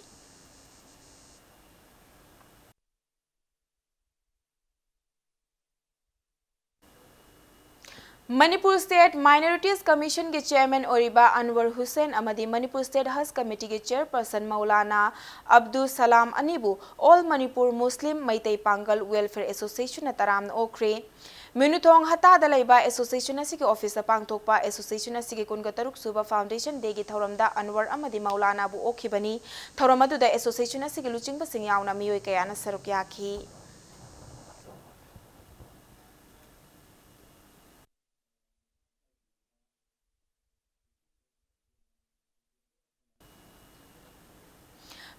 ꯃꯅꯤꯄꯨꯔ State Minorities Commission ꯒꯤ chairman ꯑꯣꯏꯔꯤꯕ ꯑꯟꯋꯔ ꯍꯨꯁꯦꯟ ꯑꯃꯗꯤ ꯃꯅꯤꯄꯨꯔ State Haj Committee ꯒꯤ chairperson ꯃꯧꯂꯥꯅꯥ ꯑꯕꯗꯨ ꯁꯂꯥꯝ ꯑꯅꯤꯕꯨ All Manipur Muslim ꯃꯩꯇꯩ ꯄꯥꯡꯒꯜ Welfare Association ꯅ ꯇꯔꯥꯝꯅ ꯑꯣꯛꯈ꯭ꯔꯦ꯫ ꯃꯤꯅꯨꯊꯣꯡ ꯍꯠꯇꯥꯗ ꯂꯩꯕ association ꯑꯁꯤꯒꯤ office ꯇ ꯄꯥꯡꯊꯣꯛꯄ association ꯑꯁꯤꯒꯤ ꯀꯨꯟꯒ ꯇꯔꯨꯛ ꯁꯨꯕ foundation day ꯒꯤ ꯊꯧꯔꯝꯗ ꯑꯟꯋꯔ ꯑꯃꯗꯤ ꯃꯧꯂꯥꯅꯥꯕꯨ ꯑꯣꯛꯈꯤꯕꯅꯤ꯫ ꯊꯧꯔꯝ ꯑꯗꯨꯗ association ꯑꯁꯤꯒꯤ ꯂꯨꯆꯤꯡꯕꯁꯤꯡ ꯌꯥꯎꯅ ꯃꯤꯑꯣꯏ ꯀꯌꯥꯅ ꯁꯔꯨꯛ ꯌꯥꯈꯤ꯫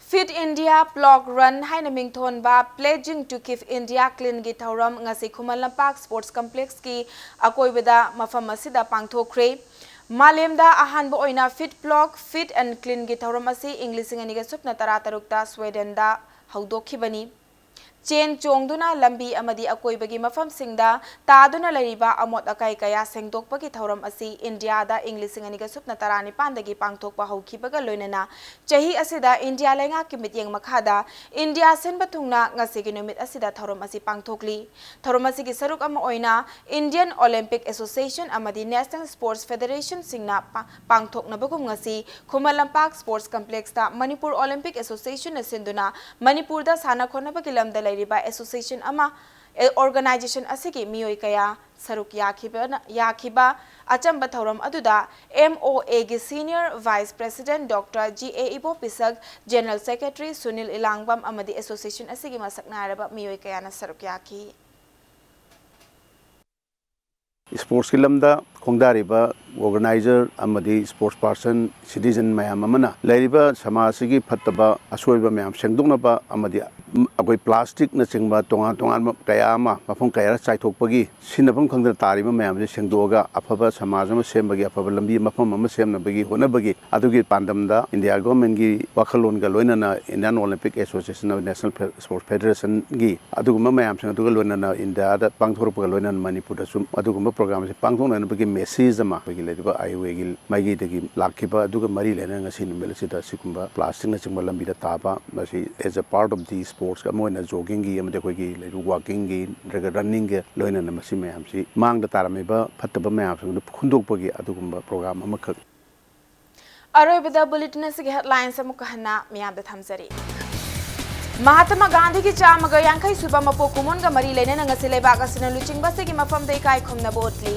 Fit India Plog Run ꯍꯥꯏꯅ ꯃꯤꯡꯊꯣꯟꯕ Pledging to Keep India Clean ꯒꯤ ꯊꯧꯔꯝ ꯉꯁꯤ ꯈꯨꯃꯟ ꯂꯝꯄꯥꯛ Sports Complex ꯀꯤ ꯑꯀꯣꯏꯕꯗ ꯃꯐꯝ ꯑꯁꯤꯗ ꯄꯥꯡꯊꯣꯛꯈ꯭ꯔꯦ꯫ ꯃꯥꯂꯦꯝꯗ ꯑꯍꯥꯟꯕ ꯑꯣꯏꯅ Fit Block, Fit and Cleanꯒꯤ ꯊꯧꯔꯝ ꯑꯁꯤ ꯏꯪ ꯂꯤꯁꯤꯡ ꯑꯅꯤꯒ ꯁꯨꯞꯅ ꯇꯔꯥꯇꯔꯨꯛꯇ ꯁ꯭ꯋꯦꯗꯦꯟꯗ ꯍꯧꯗꯣꯛꯈꯤꯕꯅꯤ꯫ ꯆꯦꯟ ꯆꯣꯡꯗꯨꯅ ꯂꯝꯕꯤ ꯑꯃꯗꯤ ꯑꯀꯣꯏꯕꯒꯤ ꯃꯐꯝꯁꯤꯡꯗ ꯇꯥꯗꯨꯅ ꯂꯩꯔꯤꯕ ꯑꯃꯣꯠ ꯑꯀꯥꯏ ꯀꯌꯥ ꯁꯦꯡꯗꯣꯛꯄꯒꯤ ꯊꯧꯔꯝ ꯑꯁꯤ ꯏꯟꯗꯤꯌꯥꯗ ꯏꯪ ꯂꯤꯁꯤꯡ ꯑꯅꯤꯒ ꯁꯨꯞꯅ ꯇꯔꯥꯅꯤꯄꯥꯟꯗꯒꯤ ꯄꯥꯡꯊꯣꯛꯄ ꯍꯧꯈꯤꯕꯒ ꯂꯣꯏꯅꯅ ꯆꯍꯤ ꯑꯁꯤꯗ ꯏꯟꯗꯤꯌꯥ ꯂꯩꯉꯥꯛꯀꯤ ꯃꯤꯠꯌꯦꯡ ꯃꯈꯥꯗ ꯏꯟꯗꯤꯌꯥ ꯁꯤꯟꯕ ꯊꯨꯡꯅ ꯉꯁꯤꯒꯤ ꯅꯨꯃꯤꯠ ꯑꯁꯤꯗ ꯊꯧꯔꯝ ꯑꯁꯤ ꯄꯥꯡꯊꯣꯛꯂꯤ꯫ ꯊꯧꯔꯝ ꯑꯁꯤꯒꯤ ꯁꯔꯨꯛ ꯑꯃ ꯑꯣꯏꯅ Indian Olympic Association ꯑꯃꯗꯤ National Sports Federationꯁꯤꯡꯅ ꯄꯥ-, ꯄꯥꯡꯊꯣꯛꯅꯕꯒꯨꯝ ꯉꯁꯤ ꯈꯨꯃꯟ ꯂꯝꯄꯥꯛ Sports Complexꯇ ꯃꯅꯤꯄꯨꯔ Olympic Associationꯅ ꯁꯤꯟꯗꯨꯅ ꯃꯅꯤꯄꯨꯔꯗ ꯁꯥꯟꯅ ꯈꯣꯠꯅꯕꯒꯤ ꯂꯝꯗ ꯂꯩꯔꯤꯕ association ꯑꯃ, ꯑꯦ, organization ꯑꯁꯤꯒꯤ ꯃꯤꯑꯣꯏ ꯀꯌꯥ ꯁꯔꯨꯛ ꯌꯥꯈꯤꯕꯅ, ꯌꯥꯈꯤꯕ ꯑꯆꯝꯕ ꯊꯧꯔꯝ ꯑꯗꯨꯗ MOAꯒꯤ Senior Vice President Doctor G A ꯏꯕꯣꯄꯤꯁꯛ, General Secretary Sunil ꯏꯂꯥꯡꯕꯝ ꯑꯃꯗꯤ association ꯑꯁꯤꯒꯤ ꯃꯁꯛ ꯅꯥꯏꯔꯕ ꯃꯤꯑꯣꯏ ꯀꯌꯥꯅ ꯁꯔꯨꯛ ꯌꯥꯈꯤ꯫ Sportsꯀꯤ ꯂꯝꯗ ꯈꯣꯡꯗꯥꯔꯤꯕ organizer ꯑꯃꯗꯤ sports person, citizen ꯃꯌꯥꯝ ꯑꯃꯅ ꯂꯩꯔꯤꯕ ꯁꯃꯥꯖ ꯑꯁꯤꯒꯤ ꯐꯠꯇꯕ ꯑꯁꯣꯏꯕ ꯃꯌꯥꯝ ꯁꯦꯡꯗꯣꯛꯅꯕ ꯑꯃꯗꯤ ꯑꯩꯈꯣꯏ plasticꯅꯆꯤꯡꯕ ꯇꯣꯉꯥꯟ ꯇꯣꯉꯥꯟꯕ ꯀꯌꯥ ꯑꯃ ꯃꯐꯝ ꯀꯌꯥꯗ ꯆꯥꯏꯊꯣꯛꯄꯒꯤ ꯁꯤꯖꯤꯟꯅꯐꯝ ꯈꯪꯗꯅ ꯇꯥꯔꯤꯕ ꯃꯌꯥꯝꯁꯦ ꯁꯦꯡꯗꯣꯛꯑꯒ ꯑꯐꯕ ꯁꯃꯥꯖ ꯑꯃ ꯁꯦꯝꯕꯒꯤ, ꯑꯐꯕ ꯂꯝꯕꯤ ꯃꯐꯝ ꯑꯃ ꯁꯦꯝꯅꯕꯒꯤ ꯍꯣꯠꯅꯕꯒꯤ ꯑꯗꯨꯒꯤ ꯄꯥꯟꯗꯝꯗ India Governmentꯀꯤ ꯋꯥꯈꯜꯂꯣꯟꯒ ꯂꯣꯏꯅꯅ Indian Olympic Association of National Sports Federationꯒꯤ ꯑꯗꯨꯒꯨꯝꯕ ꯃꯌꯥꯝꯁꯤꯡ ꯑꯗꯨꯒ ꯂꯣꯏꯅꯅ ꯏꯟꯗꯤꯌꯥꯗ ꯄꯥꯡꯊꯣꯔꯛꯄꯒ ꯂꯣꯏꯅꯅ ꯃꯅꯤꯄꯨꯔꯗꯁꯨ ꯑꯗꯨꯒꯨꯝꯕ program ꯑꯁꯤ ꯄꯥꯡꯊꯣꯛꯅꯅꯕꯒꯤ message ꯑꯃ ꯑꯩꯈꯣꯏꯒꯤ ꯂꯩꯔꯤꯕ IOAꯒꯤ ꯃꯥꯏꯀꯩꯗꯒꯤ ꯂꯥꯛꯈꯤꯕ ꯑꯗꯨꯒ ꯃꯔꯤ ꯂꯩꯅꯅ ꯉꯁꯤ ꯅꯨꯃꯤꯠ ꯑꯁꯤꯗ ꯁꯤꯒꯨꯝꯕ plasticꯅꯆꯤꯡꯕ ꯂꯝꯕꯤꯗ ꯇꯥꯕ ꯃꯁꯤ as a part of the sports ꯑꯃ ꯑꯣꯏꯅ joggingꯒꯤ ꯑꯃꯗꯤ ꯑꯩꯈꯣꯏꯒꯤ ꯂꯩꯔꯤꯕ walkingꯒꯤ ꯅꯠꯇ꯭ꯔꯒ runningꯒꯤ ꯂꯣꯏꯅꯅ ꯃꯁꯤ ꯃꯌꯥꯝꯁꯤ ꯃꯥꯡꯗ ꯇꯥꯔꯝꯃꯤꯕ ꯐꯠꯇꯕ ꯃꯌꯥꯝꯁꯤꯡꯗꯨ ꯈꯨꯟꯗꯣꯛꯄꯒꯤ ꯑꯗꯨꯒꯨꯝꯕ program ꯑꯃꯈꯛ꯫ ꯑꯔꯣꯏꯕꯗ bulletin ꯑꯁꯤꯒꯤ headlines ꯑꯃꯨꯛꯀ ꯍꯟꯅ ꯃꯤꯌꯥꯝꯗ ꯊꯝꯖꯔꯤ꯫ ꯃꯍꯥꯇꯃꯥ ꯒꯥꯟꯙꯤꯒꯤ ꯆꯥꯝꯃꯒ ꯌꯥꯡꯈꯩ ꯁꯨꯕ ꯃꯄꯣꯛ ꯀꯨꯝꯑꯣꯟꯒ ꯃꯔꯤ ꯂꯩꯅꯅ ꯉꯁꯤ ꯂꯩꯕꯥꯛ ꯑꯁꯤꯅ ꯂꯨꯆꯤꯡꯕ ꯑꯁꯤꯒꯤ ꯃꯐꯝꯗ ꯏꯀꯥꯏ ꯈꯨꯝꯅꯕ ꯎꯠꯂꯤ꯫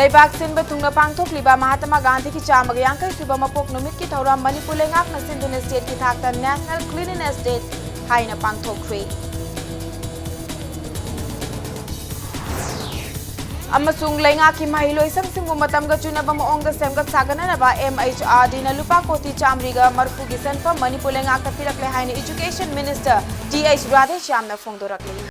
ꯂꯩꯕꯥꯛ ꯁꯤꯟꯕ ꯊꯨꯡꯅ ꯄꯥꯡꯊꯣꯛꯂꯤꯕ ꯃꯍꯥꯇꯃꯥ ꯒꯥꯟꯙꯤꯒꯤ ꯆꯥꯝꯃꯒ ꯌꯥꯡꯈꯩ ꯁꯨꯕ ꯃꯄꯣꯛ ꯅꯨꯃꯤꯠꯀꯤ ꯊꯧꯔꯝ ꯃꯅꯤꯄꯨꯔ ꯂꯩꯉꯥꯛꯅ ꯁꯤꯟꯗꯨꯅ stateꯀꯤ ꯊꯥꯛꯇ National Cleanliness Day ꯍꯥꯏꯅ ꯄꯥꯡꯊꯣꯛꯈ꯭ꯔꯦ꯫ ꯑꯃꯁꯨꯡ ꯂꯩꯉꯥꯛꯀꯤ ꯃꯍꯩꯂꯣꯏꯁꯪꯁꯤꯡꯕꯨ ꯃꯇꯝꯒ ꯆꯨꯅꯕ ꯃꯑꯣꯡꯗ ꯁꯦꯝꯒꯠ ꯁꯥꯒꯠꯅꯅꯕ MHRDꯅ ꯂꯨꯄꯥ ꯀꯣꯇꯤ ꯆꯥꯃꯔꯤꯒ ꯃꯔꯐꯨꯒꯤ ꯁꯦꯟꯐꯝ ꯃꯅꯤꯄꯨꯔ ꯂꯩꯉꯥꯛꯇ ꯄꯤꯔꯛꯂꯦ ꯍꯥꯏꯅ Education Minister Th Radheshyamꯅ ꯐꯣꯡꯗꯣꯔꯛꯂꯤ꯫